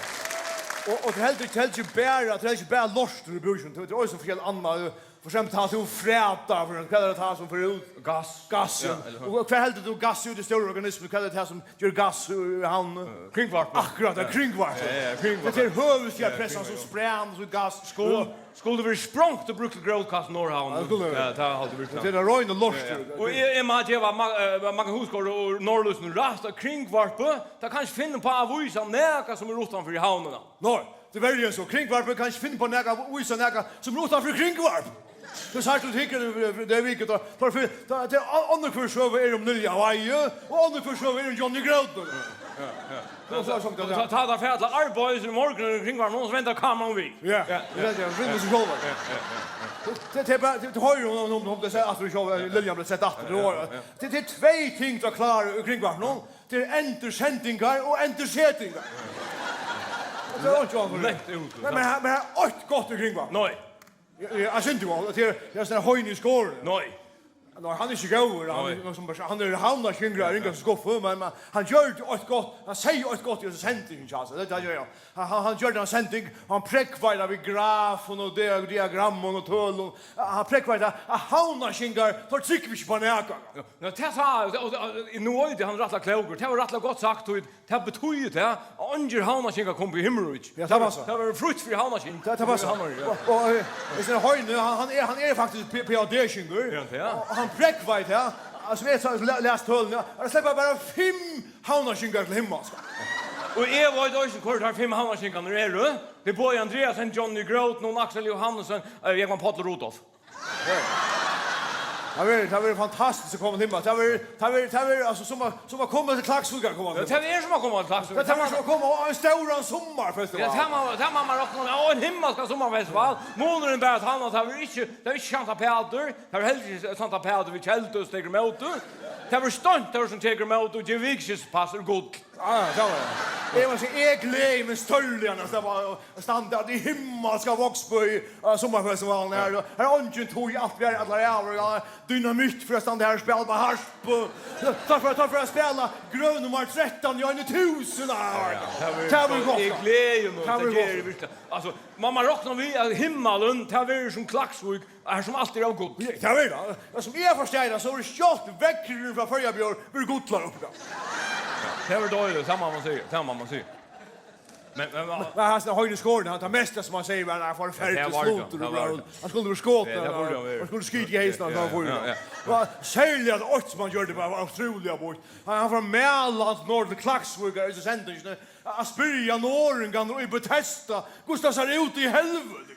og, og tað heldur ikki, heldur ikki bara, tað er ikki bara lortur í búkinum, tað er eisini forskelligt annað. For eksempel, tá tú fræta, for eksempel, hvat er tað, tað sum fer út? Gass. Gass, ja. Ja, ella Og hvat heldur tú gass út í stóru organismu? Hvat er tað sum ger gass í, í havnini? Kringvarpið. Akkurát, tað er kringvarpið. Ja, ja, kringvarpið. Tað er høvuðsliga Ja, pressan sum kringvarpið. sprann, sum gass. Skul-, skuldi verið sprongt og brúkt til grótkast í Norðhavn. Ja, skuldi verið. Ja, tað er alt brúkt. Tað er rein lortur. Ja, ja. Og eg, eg má geva Ma-, eh, Magga Husgaard og Norðlýsinum rætt, at kringvarpið, tað kann ikki finna upp á at vísa nakað sum er uttanfyri havnina. Nei, tað er verri enn so. Kringvarpið kann ikki finna upp á nakað, vísa nakað sum er uttanfyri kringvarp. Tú sært, tú hyggur, tað er vikið, tá, tá, tá, tá, onnur hvør søga er um Lilju av Eiði, og onnur hvør søga er um Johnny Grót. Ja, ja. Tá, tá, tá, tá, tá, tá, tá, arbeiðis í morgun, kringvarp, nú vendar kameran við. Ja, Ja, ja, ja, ja, ja, sjálvur. Ja, ja, ja, ja. Tað, tað er bara, tað, tað hoyrir hon, hon, hon, tað sær aftur sjálv, Liljan bleiv sett aftur, Ja, tað var, ja, ja. tað, tað er tvey ting, tað klára í kringvarpinum. Tað er endursendingar og endursetingar. Tað er einki annað. Langt út, Nei, men her, men her er eitt gott í kringvarpinum. Nei. Ja, ja, eg synti jú, at tað er, tað er sånn Heini Skåre. Nei. Nei, hann er ikki góður, hann Nei. er nokk sum bara, hann er havnarskjingur, ringar til skuffu, men, men hann gjørdi eitt gott, hann segði eitt gott í hesi sendingini, altso, tað, tað gjørdi hann. Hann, hann, hann gjørdi eina sending, hann prógvaði tað við grafum og dia-, diagrammum og tølum. Hann prógvaði tað, at havnarskjingar, teir trúgva ikki upp á nakað. Ja, men tað sa, og, og, og, nú veit eg, hann er rættiliga klókur. Tað var rættiliga gott sagt, tí tað betýðir tað, at eingin havnarskjingur kom í himmelríki. Ja, tað passar. Tað var frítt fyri havnarskjing. Tað, tað passar. Havnar, ja. Og, og, eh, hesin Heini, hann, hann er, hann er faktiskt P-, PhD-skjingur. Ja, ja. Og hann prógvaði tað, altso, eg sa-, la-, las tølini, ja. Hann sleppur bara fimm havnarskjingar til himmals, sko. Og eg veit eisini, hvør teir fimm havnarskjingarnir eru. Tað er Bogi Andreasen, Johnny Grót, Nunn Aksel Johannesen, eh, Jógvan Páll og Rudolf. Tað verður, tað verður fantastiskt at koma til himmals. Tað verður, tað verður, tað verður, altso, sum at, sum at koma til Klaksvíkar, koma Ja, til tað er sum at koma til Klaksvíkar. Tað, tað verður sum at koma á ein stóran summarfestival. Ja, tað má, tað má man rokna við. Og ein himmalskan summarfestival. Munurin bara at hann, at tað verður ikki, tað er ikki Sankta Pætur, tað er heldur ikki Sankta Pætur við keldu, sum tekur ímóti. Tað verður steint, tað verður sum tekur ímóti og gevur vikuskiftispass, er gull. Ah, tað var tað. Eg má siga, eg gleði meg stórliga at standa, at standa í himmalska Vágsbø á summarfestivalin her. Her er eingin tíð, alt verður allar ævir, ja, dynamitt fyri at standa her og spæla upp á harpu. Takk fyri, takk fyri at spæla grøv nummar trettan í eini túsund ár. Ja, tað verður gott. Eg gleði meg, tað geri eg virkiliga. Altso, man má rokna við, at himmalin, tað verður sum Klaksvík, har sum alt er av gull. Ja, tað verður tað. Men sum eg forstái tað, so verður skjótt veðrið frá Føroya Bjór verður gullað upp. Tað verður deiligt, tað má man siga, tað má man siga. Men, men, men, men hann, Heini Skorin, hann, tað mesta sum hann segði var, hann forferdiligur slutur, tað var tað. Hann skuldi verið skotin, ja, tað burde hann verið. Hann skuldi skitið í heysin, ja, hann fór, ja, ja. Og serliga at eitt sum hann gjørdi, var, var ótrúliga býtt. Hann, hann fór meðal annars norður til Klaksvíkar, í sendingini, at spyrja norðingarnar í Betesda, hvussu tað sær út í helviti.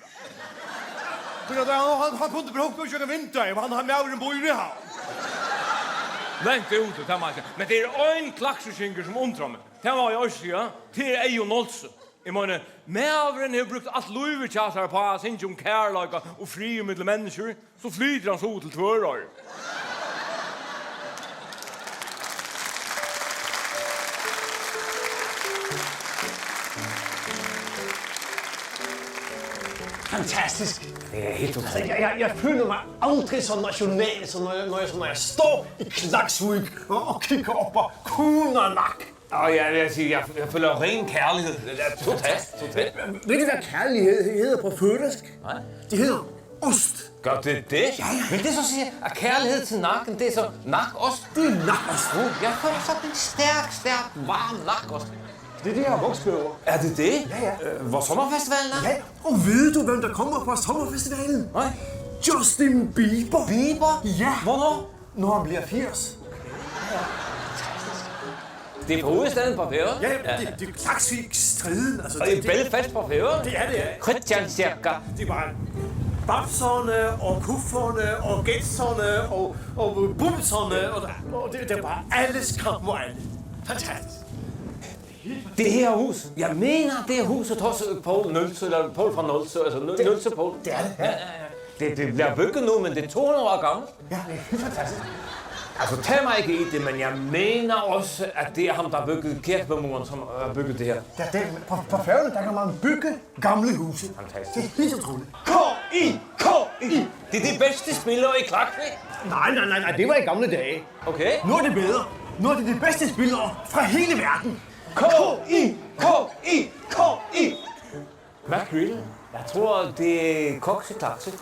Tí at hann, hann, hann kundi bara hugt upp gjøgnum vindeygað, hann, hann maðurin býr í Havn. Langt úti, tað má eg siga. Men tað er ein klaksvíkingur sum undrar meg. Tað má eg eisini siga. Tað er Eyðun Olsen. Eg meini, maðurin hevur brúkt alt lívið hjá sær uppá at syngja um kærleika og frið millum menniskju. So flytur hann so út til Tvøroyri. Fantastisk. Det er helt fantastisk. Jeg, jeg, jeg føler mig aldrig så national, så når jeg, når jeg, så når jeg står i Klaksvík og, og kigger op på Kunanak. Ja, jeg, jeg, jeg, jeg føler ren kærlighed. Det er totalt, totalt. Ved du, hvad kærlighed hedder på færøsk? Nej. Det hedder ost. Gør det det? Ja, ja. Vil det så sige, at kærlighed til nakken, det er så nakost? Det er nakost. Oh, jeg føler sådan en stærk, stærk, varm nakost. Det er det, jeg er vokset over. Er det det? Ja, ja. Øh, hvor sommerfestivalen er? Ja, og ved du, hvem der kommer fra sommerfestivalen? Nej. Justin Bieber. Bieber? Ja. Hvornår? Når han bliver firs. Det er på udestedet på Færøerne? Ja, ja, det, det er Klaksvíkstriden, altså, og det, det er Belfast på Færøerne? Det er det, ja. Christian Cirka. Det var Bamserne og Kufferne og Gætserne og, og Bumserne, og, og det, det var alles kamp mod alle. Fantastisk. Det her hus, jeg mener, det er huset hos Poul Nølse, eller Poul fra Nølse, altså Nø-, det, Nølse Poul. Det er det, ja. Ja, ja, ja. Det, det bliver bygget nu, men det er to hundrede år gammelt. Ja, det er helt fantastisk. Altså, tag mig ikke i det, men jeg mener også, at det er ham, der har bygget Kirkemuren, som har bygget det her. Ja, det, på, på Færøerne, der kan man bygge gamle huse. Fantastisk. Det er helt utroligt. K I, K I. Det er de bedste spillere i Klaksvík. Nej, nej, nej, nej, det var i gamle dage. Okay. Nu er det bedre. Nu er det de bedste spillere fra hele verden. K I, K I, K I. Hvad spiller? Jeg tror, det er Kokse Klakse. Det,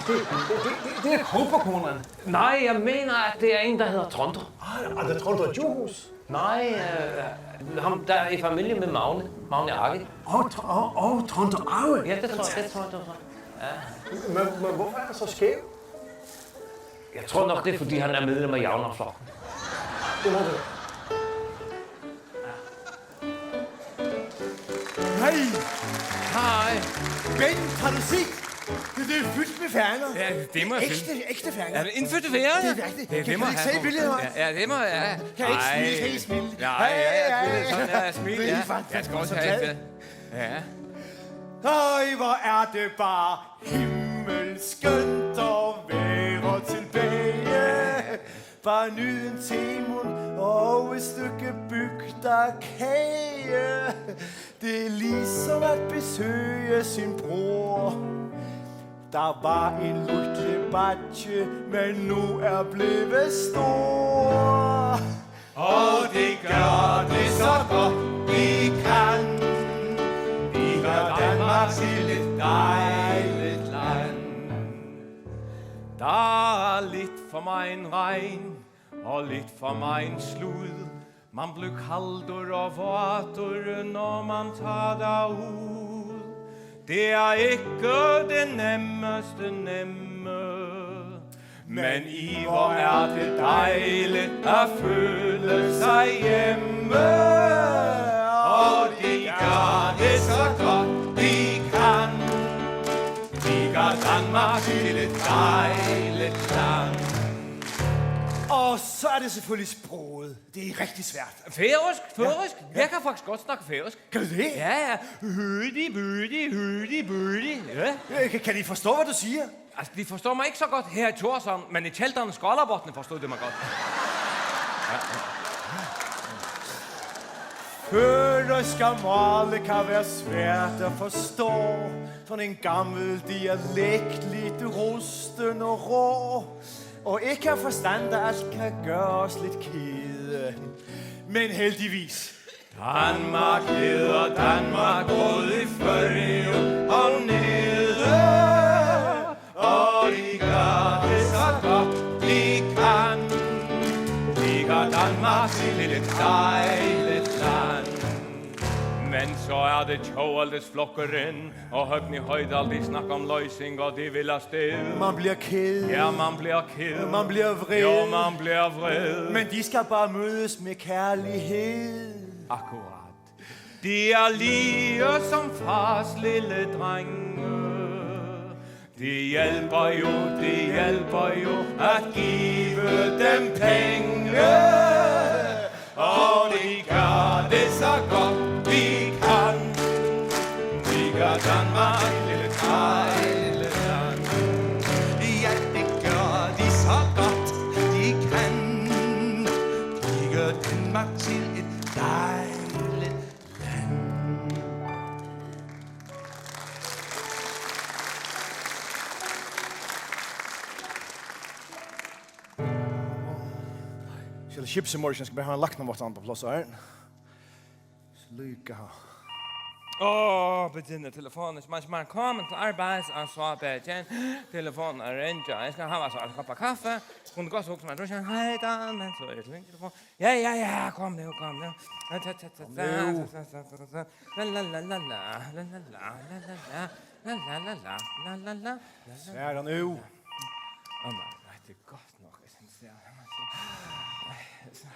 det, det, det, det er Kobberkoneren. Nej, jeg mener, at det er en, der hedder Tronto. Ah, er det Tronto Djurhuus? Nej, øh, ham, der er i familie med Magne. Magne Arge. Åh, Tr-, åh, åh, Tronto Arge. Ja, det tror jeg, det tror jeg, det tror jeg. Ja. Men, men hvorfor er han så skæv? Jeg tror nok, det er, fordi han er medlem af Javnaðarflokkurin. Det må det være. Nej! Hej! Bent, har du set? Det, det er fyldt med fanger. Ja, det må jeg finde. Ægte, ægte fanger. Er det indfødte fanger? Det er virkelig. Det, det må jeg have. Kan du ikke se billedet, hva'? Ja, ja, det må jeg. Kan jeg ikke smile? Kan jeg ikke smile? Nej, ja, ja, det er sådan, ja, smil, ja. Det er faktisk fantastisk. Ja. Øj, hvor er det bare himmelskønt at være tilbage. Bare nyd en temund og et stykke bygdakage. Det er ligesom at besøge sin bror. Der var en lille batje, men nu er blevet stor. Og de gør det så godt, de kan. De gør Danmark til et dejligt land. Der er lidt for meget regn og lidt for meget slud. Man bliver kaldur og våtur, når man tager derud. Det er ikke det nemmeste nemme. Men i, hvor er det dejligt at føle sig hjemme. Og de gør det så godt, de kan. De gør Danmark til et dejligt land. Og så er det selvfølgelig sproget. Det er rigtig svært. Færøsk, færøsk. Ja. Jeg kan faktisk godt snakke færøsk. Kan du det? Ja, ja. Hødi, bødi, hødi, bødi. Ja. Øh, kan, kan de forstå, hvad du siger? Altså, de forstår mig ikke så godt her i Tórshavn, men i teltene i Skálabotni forstod de mig godt. Ja, ja. Føroyska málið kann vera svært at forstå, sådan en gammel dialekt, lidt rusten og rå. Og ikke forstand, der alt kan gøre os lidt kede. Men heldigvis. Danmark hedder Danmark, både i Føroyum og nede. Og de gør det så godt, de kan. De gør Danmark til et dejligt land. Men så er det Tjóðveldi- flokkurin og Høgni Hoydal, de snakker om løsning, og de vil have sted. Man bliver ked. Ja, man bliver ked. Man bliver vred. Jo, man bliver vred. Men de skal bare mødes med kærlighed. Akkurat. De er lige som fars lille drenge. De hjælper jo, de hjælper jo at give dem penge. Og de gør det så godt, de kan. De gør Danmark til et dejligt land. Ja, det gør de så godt, de kan. De gør Danmark til et dejligt land. Skal skipsa í morgin, skal bara hava ein læknaváttan á pláss her. Líka. Åh, betjene telefonen. Man, man kommer til arbeids, og så betjen telefonen og ringer. Jeg skal have så en kop kaffe. Kunne godt huske mig, du siger, "Hej, Dan," men så er det en telefon. Ja, ja, ja, kom nu, kom nu. Ja, ta, ta, ta, ta, Kom nu. ta, ta, ta, ta, ta. La, la, la, la, la, la, la, la, la, la, la. La, la, la, la, la, la, la, la, la. Svara nu. Åh, nei, nei, det er godt nok, jeg synes, det er, jeg må si.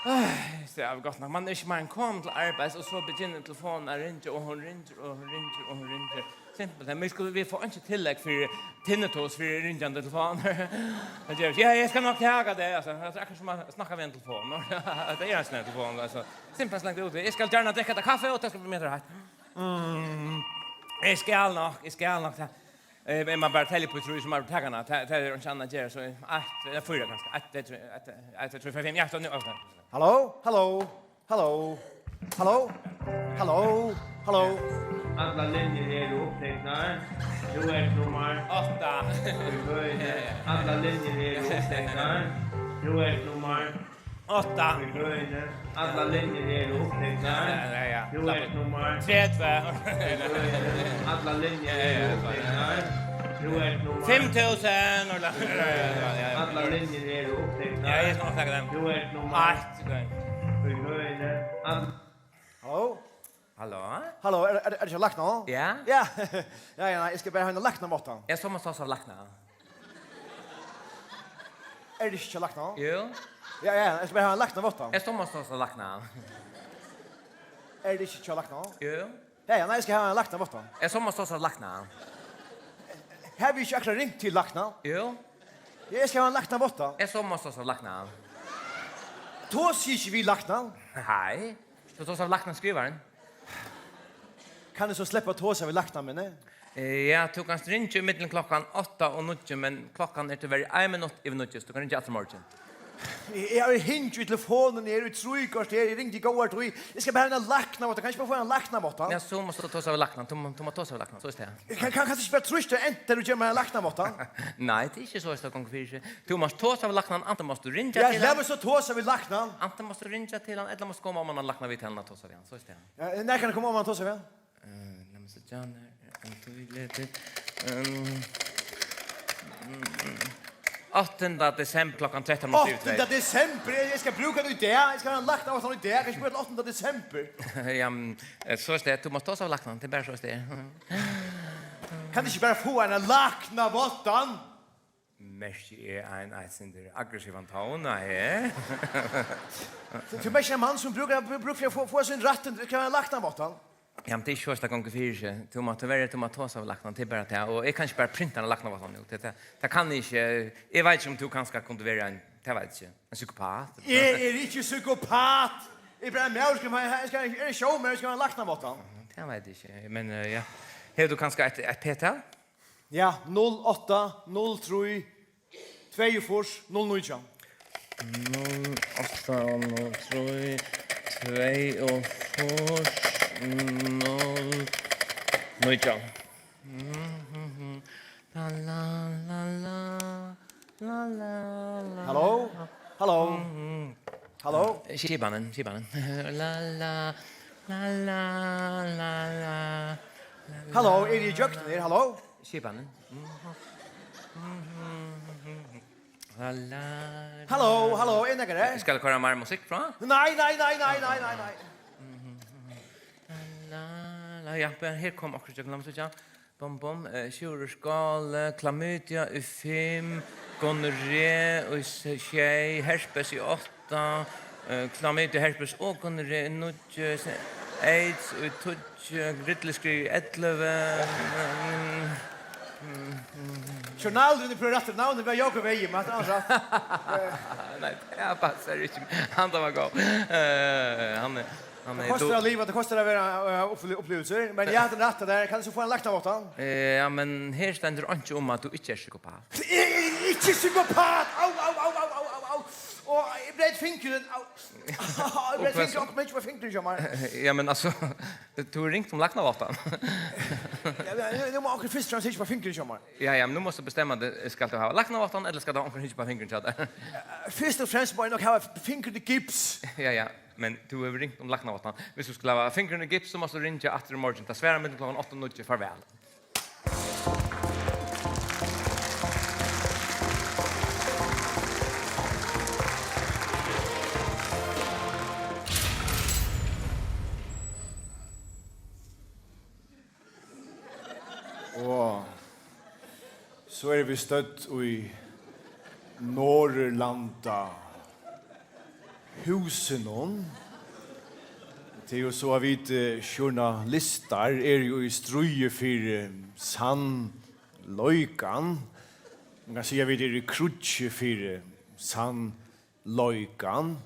Ai, det er godt nok. Man er ikke mer enn kommet til arbeids, og så begynner telefonen å ringe, og hun ringer, og hun ringer, og hun ringer. Simpelthen, vi skulle, vi får ikke tillegg for tinnitus for ringende telefoner. Men det er, ja, jeg skal nok tage det, altså. Det er akkurat som å snakke ved en telefon. Det er en sånn telefon, altså. Simpelthen slengt ut. Jeg skal gjerne drikke deg kaffe, og det skal bli mer rett. Mm, jeg skal nok, jeg skal nok. Eh, men man bare teller på, tror jeg, som er på taggene. Det, det er ikke annet å gjøre, så ett, det er fire kanskje. Ett, det tror jeg, ett, ett, det tror jeg, fem, ja, så nå, ok. Halló, halló, halló, halló, halló, halló. Allar linjur eru upptiknar. Tú ert nummar Átta. Í køini. Ja, ja. Allar linjur eru upptiknar. Tú ert nummar Átta. Í køini. Allar linjur eru upptiknar. Ja, ja, ja. Tú ert nummar Tretivu. Í køini. Allar linjur Ja, ja, eru ja, upptiknar. Tú ert nummar Fimm túsund, og la-, ja, ja, ja, ja. Allar linjur eru upptiknar. Ja, jeg skal nok snakke dem. Tú ert nummar Eitt, ok. Í køini. All- Halló? Halló? Halló, er, er, er det ikke lækna nå? Ja? Ja. Ja, ja, nei, jeg skal bare ha en læknaváttan. Jeg så må stå som lækna. Er det ikke lækna nå? Jo. Ja, ja, jeg skal bare ha en læknaváttan. Jeg så må stå som lækna. Er det ikke lækna nå? Jo. Ja, ja, nei, jeg skal ha en læknaváttan. Jeg så må stå som lækna. Har vi ikke akkurat ringt til lækna? Jo. Ja, jeg skal ha en læknaváttan. Jeg så må stå som lækna. Tosi ikke vi lækna? Nei. Tú tosar við læknaskrivaran? Kann eg so sleppa at tosa við læknan, meini? Eh, ja, tú kanst ringja í millum klokkan átta og níggju, men klokkan er tíverri ein minutt yvir níggju, so tú kanst ringja aftur í morgin. Eg, eg havi hingið í telefonini her í trý korter, eg ringdi í góðari tíð. Eg skal bara hava eina læknaváttan, kann eg ikki bara fáa eina læknaváttan? Ja, so mást tú tosa við læknan, tú má, tú má tosa við læknan, so er tað. Kann, kann, kanst tú ikki bara trýsta á enter og geva mær eina læknaváttan? Nei, tað er ikki so, tað gongur fyri seg. Tú mást tosa við læknan, antin mást tú ringja Ja, til lat hann. meg so tosa við læknan. Antin mást tú ringja til hann, ella mást koma oman á læknaviðtaluna og tosa við hann. So er tað. Ja, nær kann eg koma oman og tosa við hann? Eh, lat meg síggja, nær er hann tíðligur? Ehm, mm, áttanda desember klokkan trettan null tvey. Áttanda desember? Eg, eg skal brúka tað í dag. Eg skal hava ein læknaváttan í dag. Eg skal brúka til áttanda desember. Ja, men, eh, so er tað. Tú mást tosa við læknan. Tað er bara so er tað. Kann eg ikki bara fáa eina læknaváttan? Merki eg ein eitt sindur aggressivan tón her. Tú, tú merkir ein mann sum brúkar, brúk fyri at fáa, fáa sín rættindi, tú skal hava ein læknaváttan. Ja, men tað er ikki soleiðis, tað gongur fyri seg. Tú mást, tíverri, tú mást tosa við læknan, tað er bara tað. Og eg kann ikki bara printa eina læknaváttan út. Tað, tað, tað kann eg ikki. Eg veit ikki um tú kanska kundi verið ein, tað veit eg ikki, ein psykopat. Eg eri ikki psykopat! Eg eri bara ein maður sum, eg skal, eg eri sjómaður, eg skal hava ein læknaváttan. Tað veit eg ikki, men, eh, ja. Hevur tú kanska eitt, eitt p-tal? Ja, null átta, null trý, tveyogfýrs, null nítjan. Null átta null trý tvey og fýrs null nítjan. La, la, la, la, la, la, la. Halló? Halló? Mm. Halló? Skipanin, skipanin. La, la, la, la, la, la, la, Halló, er eg í gjøgnum her? Halló? Skipanin. La, la, Halló, la, halló, er nakar her? Skal eg koyra meir musikk frá? Nei, nei, nei, nei, nei, nei, nei. La, la, ja, men her kom akkurát gjøgnum, lat meg síggja. Bum, bum, eh, sjúrður skáli, klamydia í fimm, gonorré í se-, sjey, herpes í átta, eh, klamydia, herpes og gonorré í níggju, se-, aids í tíggju, grilliskrið í ellivu. Mm, mm, mm. Journalurin er på rætta navnið, men Jakob Vegim, hatta er annars rætt. Nei, tað passar ikki. Hann, tað var gott. Eh, hann er Hann Tað er kostar dú- at liva, tað kostar at vera, eh, uppliv-, upplivilsir. Men ja, tað er rætt, tað der. Kann eg so fáa ein læknaváttan? Eh, ja, men her stendur einki um, at tú ikki ert psykopat. Eg eri ikki psykopat! Au, au, au. Og eg breyt fingurin, au. Eg breyt fingurin, og men ikki var fingurin hjá mær. Ja, men altso, tú hevur ringt um læknaváttan. Ja, men nú, nú má onkur fyrst og fremst hyggja á fingurin hjá mær. Ja, ja, men nú mást tú bestemma teg. Skalt tú hava læknaváttan, ella skalt tú hava onkur hyggja á fingurin hjá tær? Fyrst og fremst má eg nokk hava fingurin í gips. Ja, ja. Men tú hevur ringt um læknaváttan. Viss tú skalt hava fingurin í gips, so mást tú ringja aftur í morgin. Tað svarar millum klokkan átta og níggju. Farvæl. Og so eru vit stødd í Norðurlanda húsinum. Tað er jú so, at vit, eh, journalistar eru jú í stríði fyri sannleikan. Man kann siga, at vit eru í kríggi fyri sannleikan.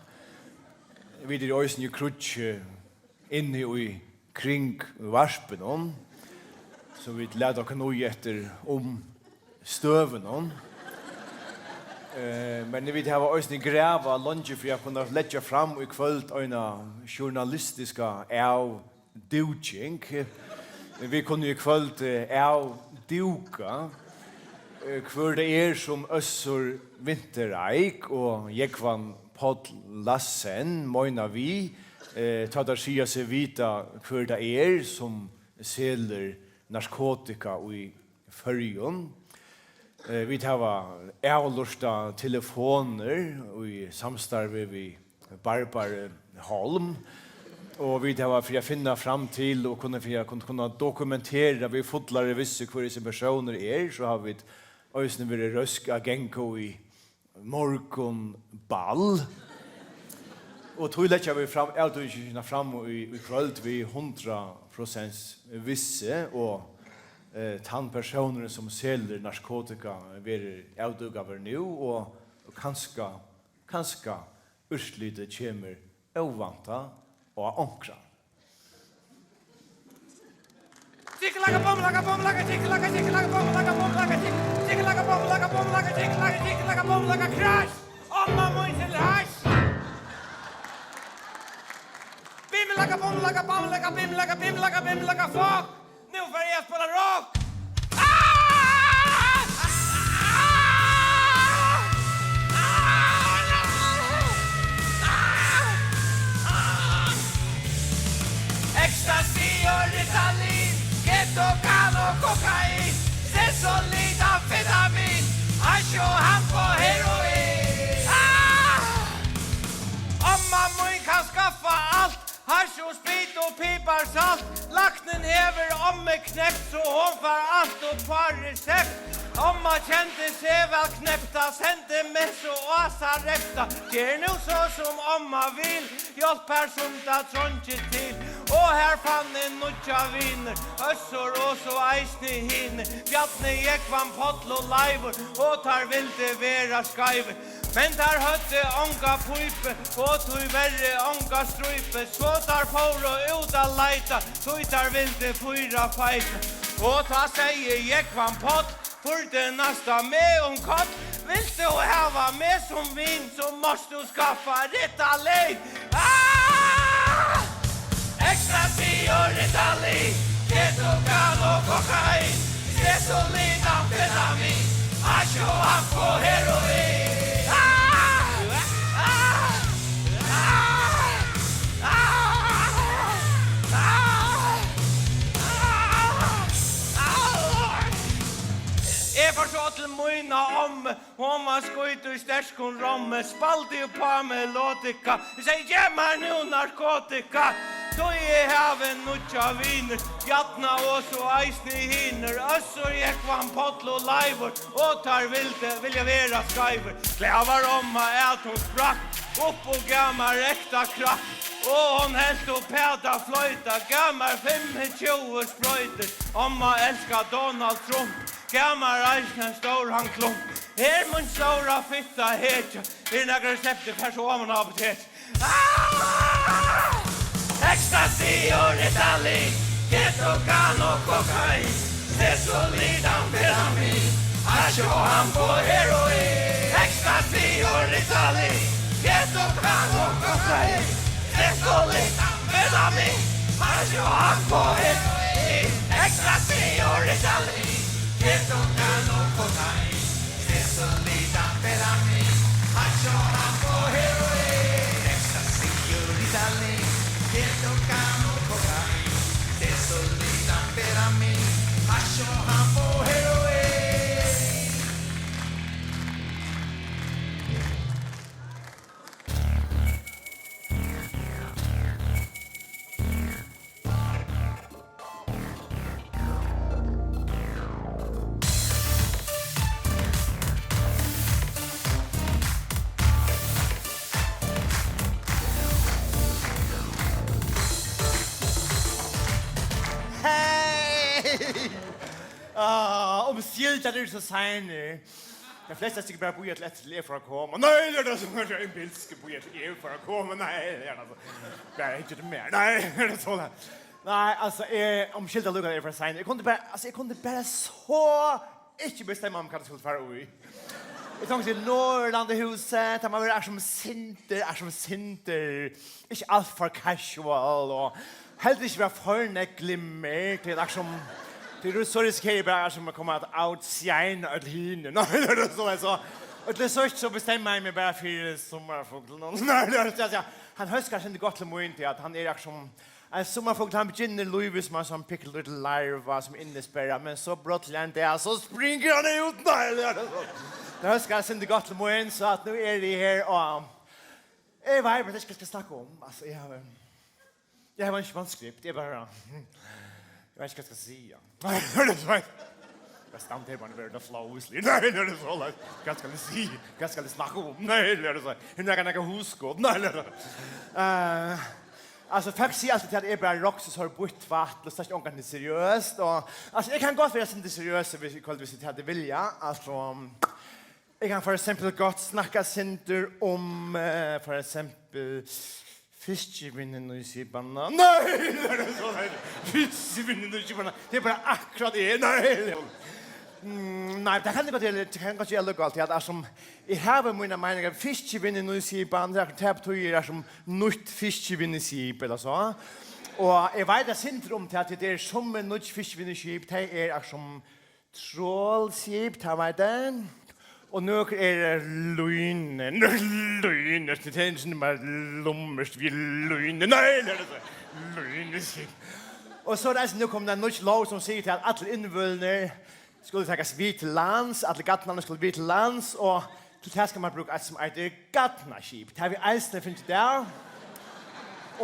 Vit eru eisini í kríggi inni í kringvarpinum, so vit lata okkum í eftir um støðunum. Eh, men vit hava eisini gravað leingi fyri at kunna leggja fram í kvøld eina journalistiska avdúking. Vit kunnu í kvøld, eh, avdúka, eh, hvør tað er, sum Øssur Vintereik og Jógvan Páll Lassen meina við, eh, tá teir siga seg vita, hvør tað er, sum selur narkotika í Føroyum. Eh, vit hava avlurtað telefonir í samstarvi við Barbaru Holm, og vit hava fyri at finna fram til og kunna, fyri at kunna, kunna dokumentera við fullari vissu, hvør hesin persónur er, so hava vit eisini verið røsk at ganga í morgunball. Og tí leggja vit fram, avdúkingina fram í, í kvøld við hundrað prosent vissu, og, eh, tann persónurin, sum selur narkotika, verður avdúkaður nú, og, og kanska, kanska úrslitið kemur óvæntað á onkran. Tikkalaka, bommalaka, bommalaka, tikkalaka, tikkalaka, bommalaka, bommalaka, tik-, tikkalaka, bommalaka, bommalaka, tikkalaka, tikkalaka, bommalaka, krassj! Omma mín til hassj! Bimmalaka, bommalaka, bammalaka, bimmalaka, bimmalaka, bimmalaka, fuck! Nú fari eg at spæla rock! Ecstasy og Ritalin, ketokan og kokain, stress og litamfetamin, hash og hamp og heroin. Ah! Omma mín kann skaffa alt, hash og sprit og piparsalt. Læknin hevur ommu knekt, so hon fær alt upp á resept. Omma kendi seg væl knepta, sendi meg so á Sarepta. Ger nú so sum omma vil, hjálp har sum tað treingir til. Og har fann eg nýggjar vinir, Øssur og so eisini hinir. Bjarni, Jógvan, Páll og Leivur, og teir vildu vera skeivir. Men teir høvdu onga pípu, og tíverri onga strípu, so teir fóru út at leita, tí teir vildu fýra feita. Og tá segði Jógvan Páll, fýrdi næsta meg um koll, Vilt tú hava meg sum vin, so mást tú skaffa Ritalin. Ah! Ecstasy og Ritalin, ketokan og kokain, stress og metamfetamin, hash og hamp og heroin. Ah! Ah! Ah! Ah! Ah! Ah! Ah! Eg fór so til mína ommu, hon var skít í sterkum rommi, spældi upp á melodika. Eg segði: "Gev mær nú narkotika." Tí eg havi nýggja vinir, Bjarna og so eisini hinir, Øssur, Jógvan, Páll og Leivur, og teir vildu, vilja vera skeivir. Glaðar omma at hon sprakk, upp og gav mær ekta krakk. Og hon helt uppat at floyta, gav mær fimmogtjúgu sproytur. Omma elskar Donald Trump, gav mær eisini ein stóran klump. Her, mín stóra fitta hetja, er nakrar reseptir, far so oman á apotek. Ah! Ecstasy og Ritalin, ketokan og kokain, stress og metamfetamin, hash og hamp og heroin. Ecstasy og Ritalin, ketokan og kokain, stress og metamfetamin, hash og hamp og heroin. Ecstasy og Ritalin, ketokan og kokain, Hey! Ah, umskylda, at eg eri so seinur. Tey flestu sikkurt bara bíða til eftir, til eg fari at koma. Nei, tað er tað sum er ein bilsk bíða til eg fari at koma. Nei, tað er tað. Bara ikki til meg. Nei, tað er tað so. Nei, altso, eg umskylda, Lukas, eg eri for sein. Eg kundi bara, altso, eg kundi bara so ikki bestemma meg, hvat eg skuldi fara í. Eg tók til Norðurlandahúsið, tað má vera sum sindur, er sum sindur, ikki alt for casual, og heldur ikki vera for nógv glimmer, tað er sum, tað er so risikeri eg bara sum at koma at outshine øll hini. Nei, tað er so, so. Og til síðst so bestemmi eg meg bara fyri summarfuglin. Nei, tað er, altso, hann hóskar sindur gott til mín, tí at hann er sum ein summarfugl, hann byrjar lívið sum ein sånn pinkulítil larva, sum er innesperrað, men so brádliga ein dag, so springur hann út. Nei, tað er so. Tað hóskar sindur gott til mín, so at nú eri eg her, og eg veit bara ikki, hvat eg skal snakka um. Altso, eg havi, eg havi ikki manuskript, eg bara, eg veit ikki, hvat eg skal siga. Nei, tað er so. Eg standi her bara og verði flow í slíð. Nei, tað er so. Hvat skal eg siga? Hvat skal eg snakka um? Nei, tað er so. Hon er nakað hugskot. Nei, tað er so. Eh, altso, fólk siga altíð at eg bara rokki so býtt vatn, og slett ongantíð seriøst. Og, altso, eg kann gott vera sindur seriøs, hvis, í kvøld, hvis tit hava viljað. Altso, eg kann for eksempel gott snakka sindur um, eh, for eksempel, fiskivinnuskipanina. Nei, tað er so, nei. Fiskivinnuskipanina. Tað er bara akkurát tað. Nei. Mm, nei, tað kann eg gott, tað kann eg gott gera allíkavæl, tí at, altso, eg havi mínar meiningar. Fiskivinnuskipan, tað, tað betýðir, altso, nýtt fiskivinnuskip, ella so. Og eg veit eitt sindur um tað, at tað er sum nýggj fiskivinnuskip, tað er, altso, trolskip, tað veit eg. Og nøkur eru línur, línur, tað er ikki bara lummert við línu. Nei, tað er so. Línuskip. Og so er tað eisini nú komin ein nýggj lóg, sum sigur til, at allir innvølinir skulu takast við til lands, allir garnarnir skulu við til lands, og til tað skal man brúka eitt, sum eitur garnaskip. Tað hava vit eisini fingið í dag.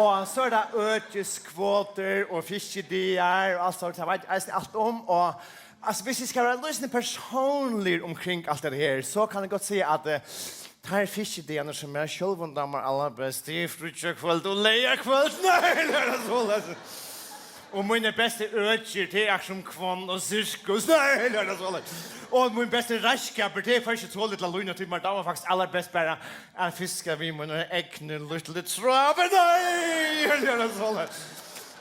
Og so er tað økiskvotur og fiskidagar og alt sovorðið, tað veit eg eisini alt um. Og, altso, hvis eg skal vera lýsandi persónligur umkring alt tað her, so kann eg gott siga, at, eh, teir fiskidagarnar, sum mær sjálvum dámar allarbest, tað er fríggjakvøld og leygarkvøld. Nei, tað er soleiðis. Og mínir bestu økir, tað er akkurát sum hvonn og sirkus. Nei, tað er soleiðis. Og mín besti reiðskapur, tað er faktiskt ikki so lítla lína, tí mær dámar faktiskt allarbest bara at fiska við mínar egnu lítlu tráðu. Nei, tað er soleiðis.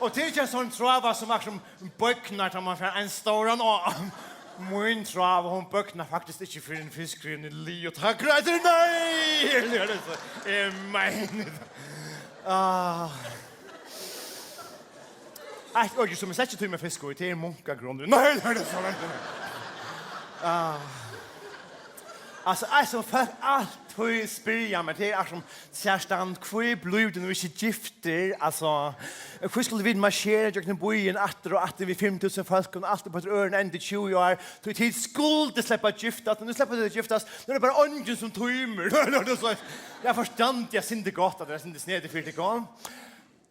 Og tað er ikki ein sånn tráða, sum akkurát sum bognar, tá man fær ein stóran á. Mín tráva, hon bøgnar faktiskt ikki fyrr enn fiskurin er liðugur, og tá greitir, nei! Eg meini tað. Ah. Eitt øki sum eg slett ikki tími at fiska í, tað er munkagrund. Nei, nei, nei, nei, nei. Ah. Altso, eitt sum fólk altíð spyrja meg, tað er, sum, Kjartan, hví blívur tú nú ikki giftur? Altso, hví skulu vit marsjera gjøgnum býin aftur og aftur við fimm túsund fólkum, alt upp eftir øðrum endi, tjúgu ár? Tí tit skuldu sleppa at giftast, men nú sleppa tit at giftast. Nú er tað bara eingin sum tímir. Tað er forstandiga sindur gott, at tað er sindur snedigt fyri tykkum.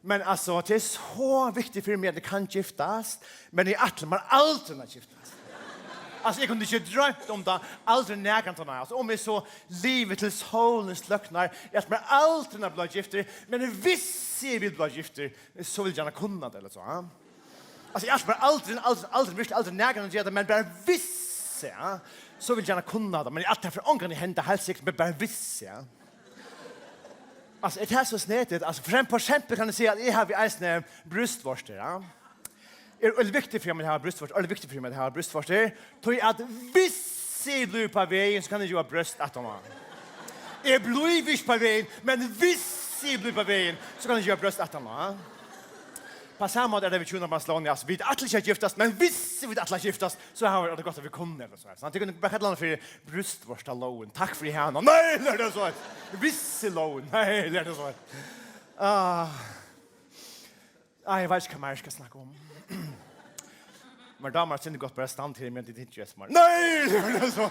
Men altso, tað er so viktigt fyri meg, at eg kann giftast, men eg ætli mær aldrin at giftast. Altso, eg kundi ikki droymt um tað, aldri nakrantíð. Altso, um eg so livi til sólin sløknar, eg ætli mær aldrin at blíva giftur, men viss eg vil blíva giftur, so vil eg gjarna kunna tað, ella so, ha? Altso, eg ætli mær aldrin, aldrin, aldrin, virkiliga aldrin nakrantíð at gera tað, men bara viss eg, ha? So vil eg gjarna kunna tað, men eg ætli, tað fer ongantíð at henda, heilt sikkurt, men bara viss eg, ha? Altso, er tað so snedigt? Altso, for eksempel, for eksempel kann eg siga, at eg havi eisini brjóstvortur, ja. Er øgiliga viktigt fyri meg at hava brjóstvortur, øgiliga viktigt fyri meg at hava brjóstvortur, tí at viss eg blívi á vegin, so kann eg geva brjóst aftaná. Eg blívi ikki á vegin, men viss eg blívi á vegin, so kann eg geva brjóst aftaná. Á sama máta er tað við hjúnabandslovini, altso, vit ætla ikki at giftast, men viss vit ætla at giftast, so hava vit gott at vit kunnu, ella so. So tit kunnu bara kalla hana fyri brjóstvortalógin. Takk fyri hana. Nei, lær tað so. Vissilógin. Nei, lær tað so. Ah. Ai, eg veit ikki, hvat meir eg skal snakka um. Mær dámar sindur gott bara at standa her, meðan tit hyggja eftir mær. Nei, lær tað so.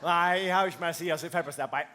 Nei, eg havi ikki meir at siga, so eg fari bara av stað. Bye.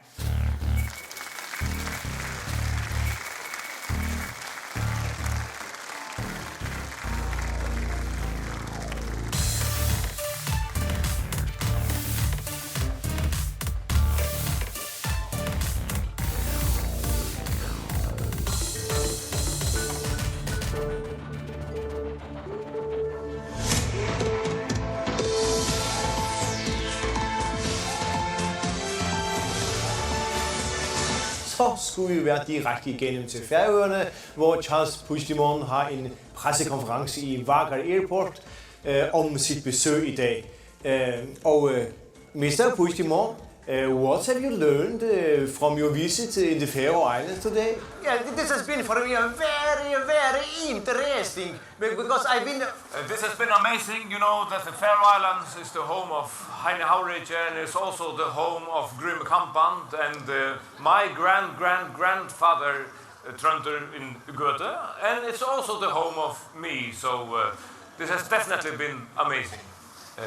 Så skulle vi være direkte igennem til Færøerne, hvor Charles Puigdemont har en pressekonference i Vágar Airport, øh, om sit besøg i dag. Øh, og, øh, mister Puigdemont, uh, what have you learned, uh, from your visit in the Faroe Islands today? Yeah, th- this has been for me a very, very interesting be- because I've been. Uh, this has been amazing, you know, that the Faroe Islands is the home of Heini Havreiki and is also the home of Grímur Kamband and, uh, my grand, grand, grandfather, uh, Tróndur in Gøtu, and it's also the home of me, so, uh, this has definitely been amazing. Uh,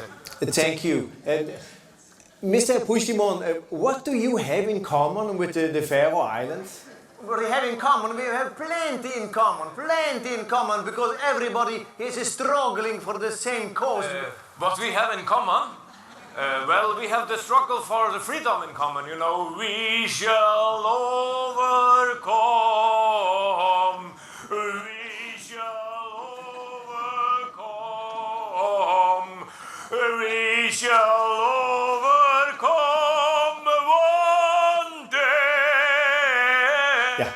Thank you. And mister Puigdemont, uh, what do you have in common with the, the Faroe Islands? What we have in common, we have plenty in common, plenty in common, because everybody is struggling for the same cause. Uh, what we have in common? Uh, well, we have the struggle for the freedom in common, you know. We shall overcome. We shall overcome. We shall overcome one day. Ja.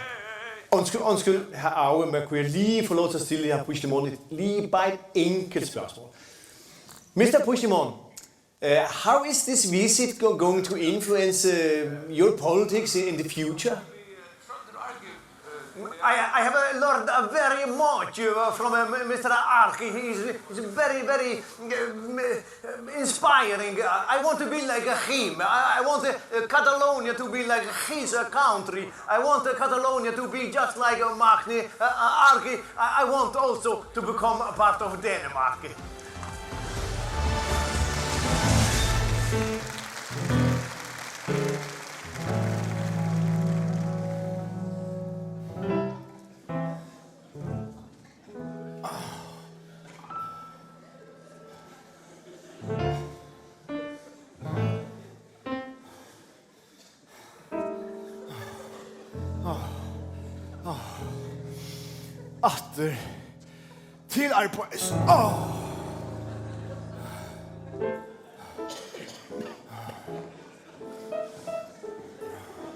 Undskyld, undskyld, hr. Aue, men kunne jeg lige få lov til at stille hr. Puigdemont et, lige bare et enkelt spørgsmål? mister Puigdemont, uh, how is this visit go- going to influence, uh, your politics in, in the future? I, I have, uh, learned, uh, very much, uh, from, uh, m- mister Arki. He is, is very, very, uh, m- uh, inspiring. I, I want to be like, uh, him. I, I want, uh, uh, Catalonia to be like his, uh, country. I want, uh, Catalonia to be just like, uh, Magni, uh, uh, Arki. I, I want also to become a part of Denmark. Aftur til arbeiðis. Áh.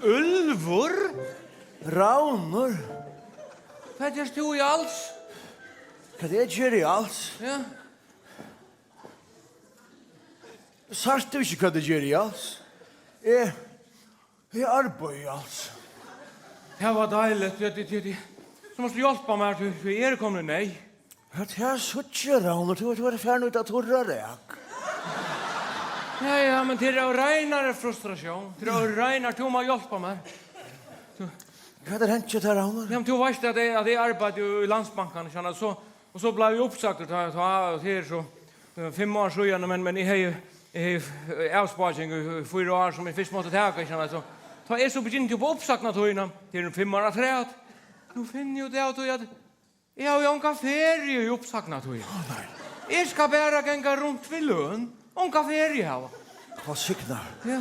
Úlvur? Ravnur? Hvat gert tú í Als? Hvat eg geri í Als? Ja. Sært tú ikki, hvat eg geri, als? Eg, eg arbeiði, als. Tað var deiligt. Ja, tí, tí, tí. So mást tú hjálpa mær, tí, tí eg eri komin í neyð. Hvat her síggi eg, Ragnar? Tú, tú ert farin út av turra rek. Ja, ja, men tað er av reinari frustratión. Tað er av reinar, tú mást hjálpa mær. Hvat er hent hjá tær, Ragnar? Ja, men tú veitst, at eg, at eg arbeiddi í Landsbankanum, skilur, so, og so bleiv eg uppsagdur, tá, tá, tað er so, eh, fimm ár síðan, men, men eg hevði, eg hevði, eh, avspáking í, í fýra ár, sum eg fyrst mátti taka, skilur, so, tá eg so begynti upp á uppsagnatíðina, tað er nú fimm ár afturat, nú finni eg út av tí, at eg havi onga feriu í uppsagnatíð. Ó, nei. Eg skal bara ganga runt við løn. Onga feriu hava. Hvat signar. Ja.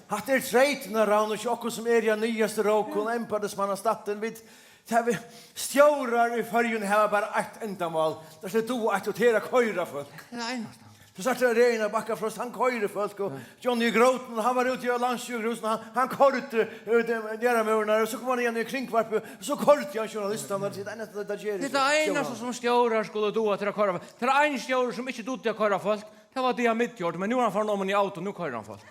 Hatta er treytin, Ragnar, hjá okkum sum eru í niðastu rók, embætismannastattin. Vit, tað vit stjórar í Føroyum hava bara eitt endamál. Tað er at duga eitt, og tað er at koyra fólk. Tað er einasta. Tú sært, at Regin Bakkafrost, hann koyrir fólk, og Johnny Groten, hann var úti á Landssjúkrahúsinum, hann, hann koyrdi, eh, de-, jarðarmóðurnar, og so kom hann í Kringvarpið, og so koyrdi hann journalistarnar, og tað er einasta, tað ger. Tað er tað einasta, sum stjórar skulu duga, til at koyra fólk. Tað er ein stjóri, sum ikki dugdi at koyra fólk, tað var Dia Midjord, men nú er hann farin oman í auto, nú koyrir hann fólk.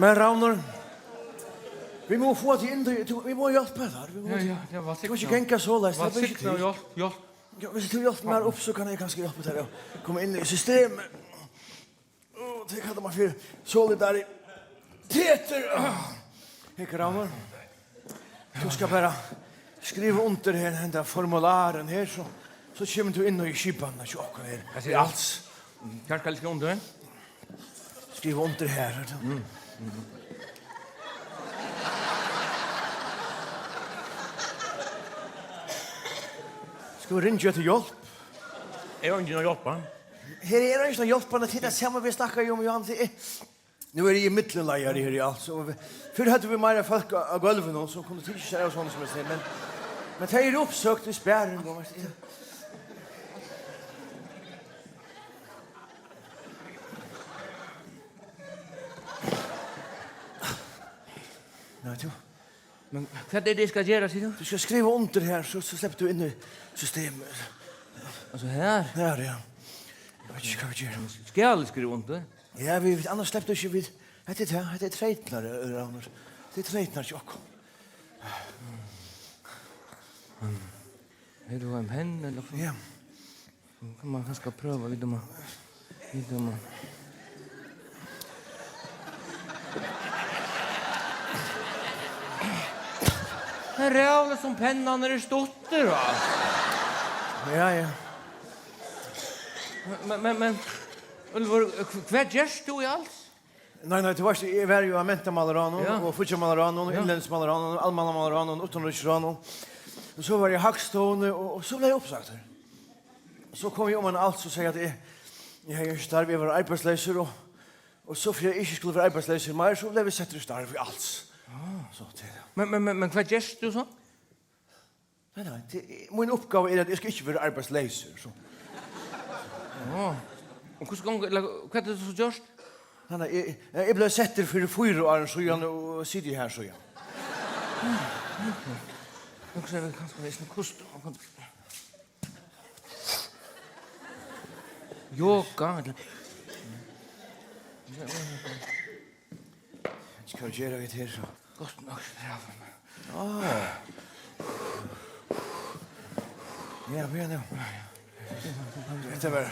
Men Ragnar, vit mugu fáa teg inn, tú, tú, vit mugu hjálpa tær, vit mugu. Ja, ja, ja, vit mugu ikki ganga soleiðis, tað er ikki. Vit mugu hjálpa, hjálpa. Ja, viss tú hjálpir mær upp, so kann eg kanska hjálpa tær at koma inn í systemið. Ó, tað kallar man fyri solidaritetur. Á. Her, Ragnar. Tú skalt bara skriva undir her, henda formularen her, so, so kemur tú inn í skipanina hjá okkum her. Hvat er alt? Hvar skal eg skriva undir? Skriva undir her, ert tú. Mm, mm. Skal vit ringja eftir hjálp? Er eingin at hjálpa? Her er eingin at hjálpa, tað er tað sama vit snakkaðu um, Johan. Tað er, nú eri eg millumleiðari her í alt, so vit, fyrr høvdu vit meira fólk á, á gólvinum, sum kundu tikið sær av sovorðnum sum hesum, men, men tey eru uppsøgd í sparingum, veitst tú. Nei, tú. Men hvat er tað, eg skal gera, sigur tú? Tú skalt skriva undir her, so, so sleppur tú inn í systemið. Altso her? Her, ja. Eg veit ikki, hvat vit gera. Skal eg skriva undir? Ja, vit, vit, annars sleppur tú ikki, vit, hetta er tað, hetta er treytirnar, eh, Ragnar. Tað er treytirnar hjá okkum. Hevur tú ein penn ella okkurt? Ja. Nú kann man kanska prøva, vit, um at, vit, um at. Tað er ræðuligt, sum pennan er stuttur, va? Ja, ja. Men, men, men, men, Úlfur, hv-, hvat gert tú í als? Nei, nei, tú veitst, eg var jú á mentamálaráðnum, ja, og fíggjarmálaráðnum, ja, innlendismálaráðnum, almannamálaráðnum, uttanríkisráðnum. Og so var eg í Hagstovuni, og, og so bleiv eg uppsagdur. So kom eg oman í als og segði, at eg, eg hevði ikki starv, eg var arbeiðsleysur, og, og so fyri at eg ikki skuldi vera arbeiðsleysur meir, so bleiv eg settur í starv í als. Ah. So til. Men, men, men, men hvat gert tú so? Nei, nei, tað er, mín uppgáva er, at eg skal ikki vera arbeiðsleysur, so. Á. Og hvussu gongur, ella, hvat er tað so gjørt? Nei, nei, eg, eg, eg bleiv settur fyri fýra árum síðan og siti her síðan. Nú skal eg kanska vera sånn kost-, yoga, ella. Hvat gera vit her, so? Gott nokk, ja. Ah. Ja, ja, ja. Hetta var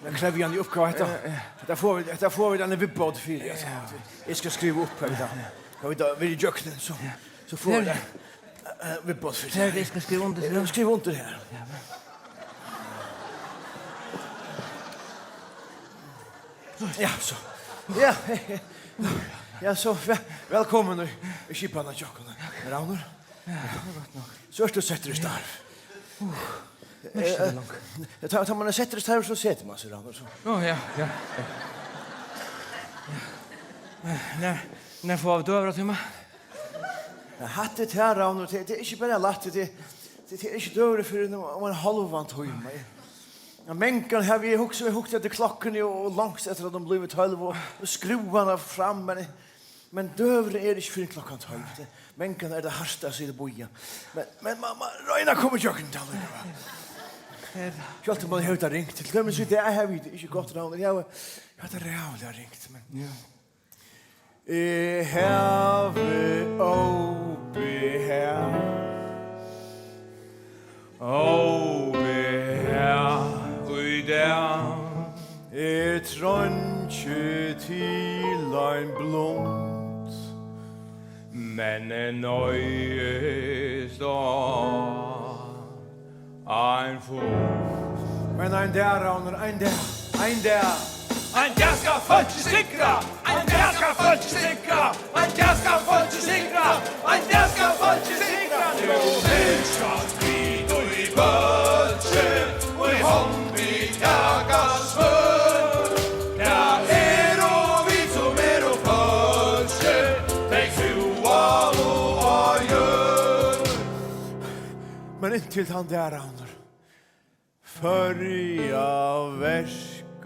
ein krevjandi uppgáva, hetta. Ja, ja. Hetta fáa vit, hetta fáa vit eina viðbót fyri, altso. Ja. Eg skal skriva upp her, tá. Tá vit hava verið ígjøgnum, so, so fáa vit ein, eh, viðbót fyri. Her, eg skal skriva undir, ja. Skriva undir her. Ja, men. Ja, so. Ja. Ja, so, ve-, vælkomin í, í skipanina hjá okkum, Ragnar. Ja, tað er gott nokk. So ert tú settur í starv. Uh, merkiliga langt. Eh, tá, tá man er settur í starv, so setur man seg, Ragnar, so. Ó, ja, ja, ja. Ja. Eh, nær, nær fáa vit døgurðatíma? Ja, hatta er tað, Ragnar, tað, tað er ikki bara lætt, tað, tað, tað er ikki døgurði fyrr enn um, um ein hálvan tíma. Ja, mangan havi eg hugsað, eg hugt eftir klokkuni og, og longst eftir, at hon blívur tólv, og, og skrúvað hana fram, men, men døgurðin er ikki fyrr enn klokkan tólv. Tað, mangan er tað hart at sita og bíða. Men, men man, man roynir at koma ígjøgnum tað allíkavæl. Sjálvt um man hevur tað ringt. Til dømis í dag havi eg ikki gott, Ravnur. Eg havi, eg havi tað ræðuliga ringt, men ja. Eg havi óbehag, óbehag í dag. Eg treingi til ein blund, men eg noyðist á ein fund. Men ein dag, Ravnur, ein dag, ein dag. Ein dag skal fólkið sigra, ein dag skal fólkið sigra, ein dag skal fólkið sigra, ein dag skal fólkið sigra. Nú fylgjast vit í bólki, í hond vit taka svørð. Tað eru vit, sum eru fólkið, tey kúgaðu á jørð. Men inntil tann dag, Ravnur, Føroya verkafjøld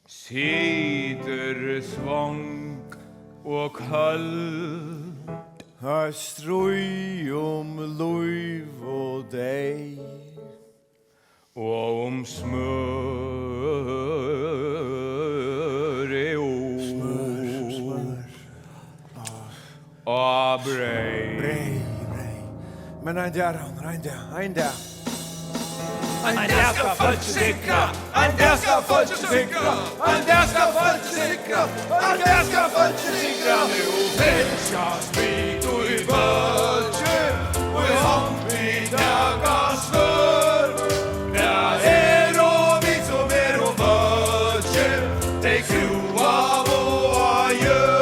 situr svong og køld. Eitt stríð um lív og deyð og um smør. Smør, smør. Á breyð. Breyð, breyð. Men ein dag, Ravnur, ein dag, ein dag. Ein dag skal fólkið sigra, ein dag skal fólkið sigra, ein dag skal fólkið sigra, ein dag skal fólkið sigra. Nú fylgjast vit í bólki, í hond vit taka svørð. Tað eru vit, sum eru fólkið, tey kúgaðu á jørð.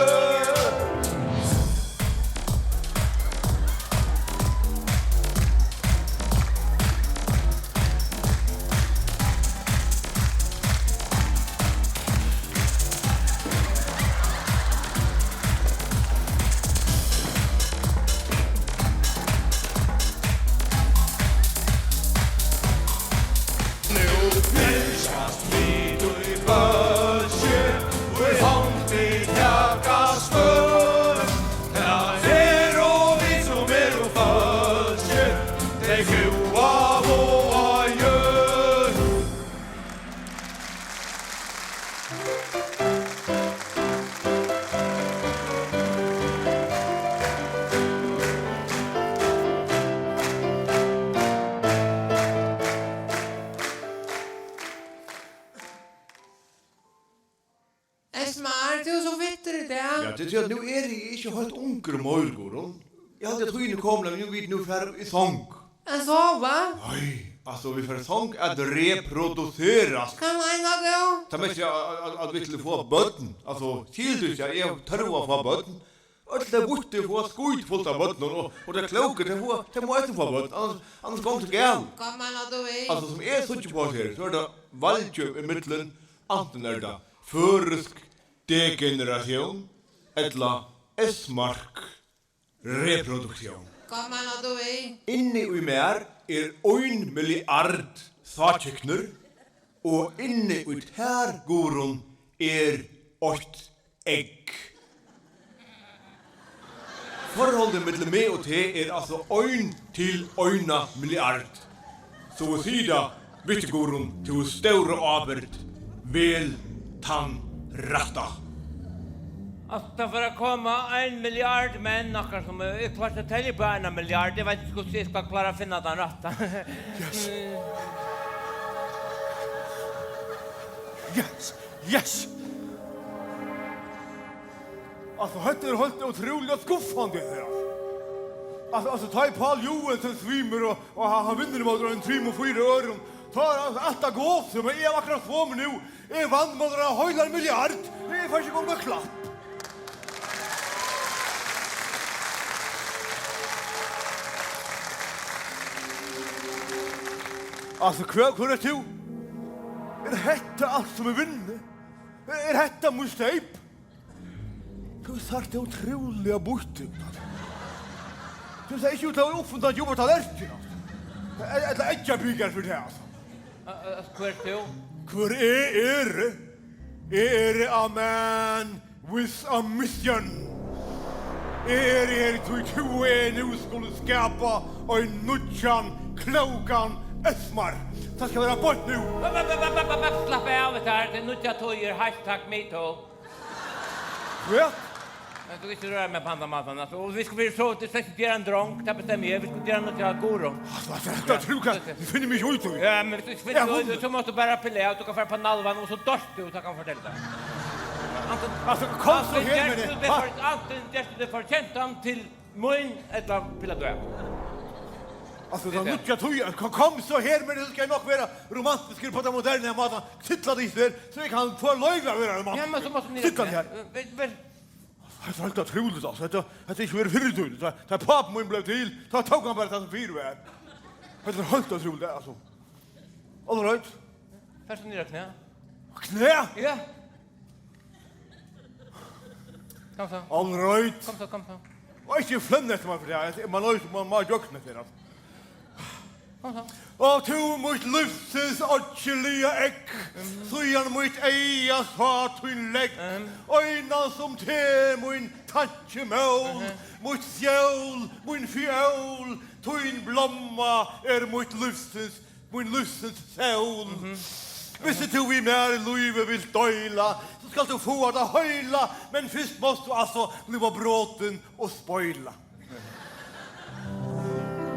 Esmar, tú ert so fittur í dag. Ja, tað er tí, at nú eri eg ikki heilt ungur meir, Guðrun. Eg haldi, at tíðin er komin, at nú vit nú fara í song. At sova? Nei, altso, vit fara í song at reproduserast. Kann eina góð. Tað merkir, at, at, at vit til at fáa børn. Altso, skilur tú ikki, at eg tørvi at fáa børn? Øll tey býttu fáa skít fult av børnum, og, og tey klóku, tey fáa, tey mugu eisini fáa børn, annars, annars gongur tað galið. Hvat meinar tú við? Altso, sum eg síggi upp á her, so er tað valið ímillum, antin er tað føroysk degeneratión ella esmarsk reproduktión. Hvat meinar tú við? Inni í mær er ein milliard sáðkyknur, og inni í tær, Guðrun, er eitt egg. Forholdið millum meg og teg er altso ein til eina milliard. So eg sigi tað við teg, Guðrun, tú hevur stóra ábyrgd. Vel tann rætta. Altso, tað fer at koma ein milliard menn, akkurát sum eg klári at telja upp á eina milliard. Eg veit ikki, hvussu eg skal klára at finna tann rætta. Yes. Yes. Yes. Altso, hetta er heilt ótrúliga skuffandi, hetta her, altso. Altso, altso, tá ið Pál Joensen svimur, og, og hann, hann vinnur ímóti einum, trimum, fýra øðrum, tá er, altso, alt tað gosið, men eg havi akkurát svomið nú. Eg vann ímóti einari heilari milliard. Eg fái ikki eingong eitt klapp. Altso, hvør, hvør ert tú? Er hetta alt, sum eg vinni? Er, er hetta mín steyp? Tú sært ótrúliga býtt út. Tú sært ikki út til at hava uppfunnið djúpar tallerkir, altso. E-, ella eggjabikar fyri tað, altso. Ä-, ä-, hvør ert tú? Hvør eg eri? Eg eri a man with a mission. Eg eri her, tí tú og eg nú skulu skapa ein nýggjan Klókan Esmar. Tað skal vera beint nú. Ba, ba, ba, ba, ba, ba, ba, slapp av, hetta her, tað er nýggja tíðir, hashtag metoo. Hvat? Men tú ikki røra meg på handan mátan, altso. Og vit skulu, vit skulu so, tað er slett ikki gera ein drong, tað bestemmi eg, vit skulu gera nýggja guru. Altso, altso, hetta trúgvi eg, eg finni meg ikki í tí. Ja, men viss tú ikki finnur teg í tí, so mást tú bara pilla av, tú kanst fara upp á Nalvan, og so doyrt tú, tað kann eg fortelja tær. Antin, altso, kom so antin her við tað, ha? Antin gert tú teg fortjentan til mín ella pilla tú av. Altso, tað er nýggja tíð, kom, kom so her við tað, so skal eg nokk vera romantiskur á tann moderna mátan, stilla teg her, so eg kann fáa loyvi at vera romantiskur. Ja, men so mást tú niður. Stilla teg her. Ver, ver, Hetta er heilt ótrúligt, altso. Hetta, hetta er ikki verið fyrr í tíðini. Tá, tá pápi mín bleiv til, tá tók hann bara tað sum fyri var. Hetta er heilt ótrúligt, altso. All right. Fert tú niður á knæ? Knæ? Ja. Kom so. All right. Kom so, kom so. Og ikki flenna eftir mær fyri tað. Man, man, man má gjøgnum eftir, altso. Aha. Og tú, mítt lívsins oyggiliga egg, mhm, síðan mítt eyga sá tín legg, mhm, eina sum teg, mín tankimól, mhm, mítt skjól, mín fiól, tín blomma er mítt lívsins, mín lívsins sól. Mhm. Visti tú við mær lívið vilt deila, so skalt tú fáa tað heila, men fyrst mást tú altso blíva brotin og spoyla.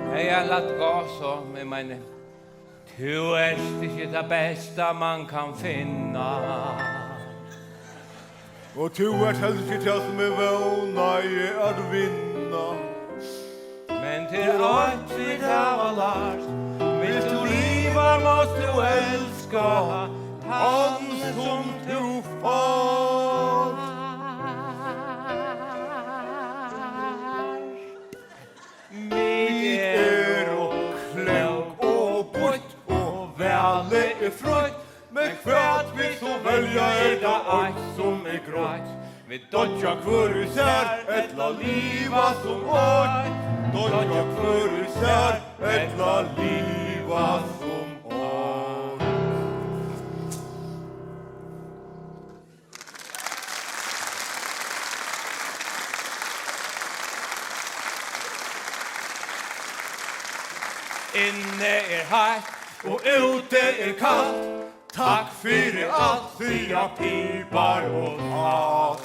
Hey, lat gott so, eg meini, tú ert ikki tað besta, man kann finna. Og tú ert heldur ikki tað, sum eg vónaði at vinna. Men tað er eitt, vit hava lært, vilt tú liva, mást tú elska tann, sum tú fært. Vit eru klók og býtt, og valið er frítt, men hvat vit so velja, er tað eitt, sum er greitt. Vit doyggja hvør især, ella liva sum eitt. Doyggja hvør især, ella liva sum eitt. Inni er heitt og úti er kalt. Takk fyri alt, siga Pipar og Salt.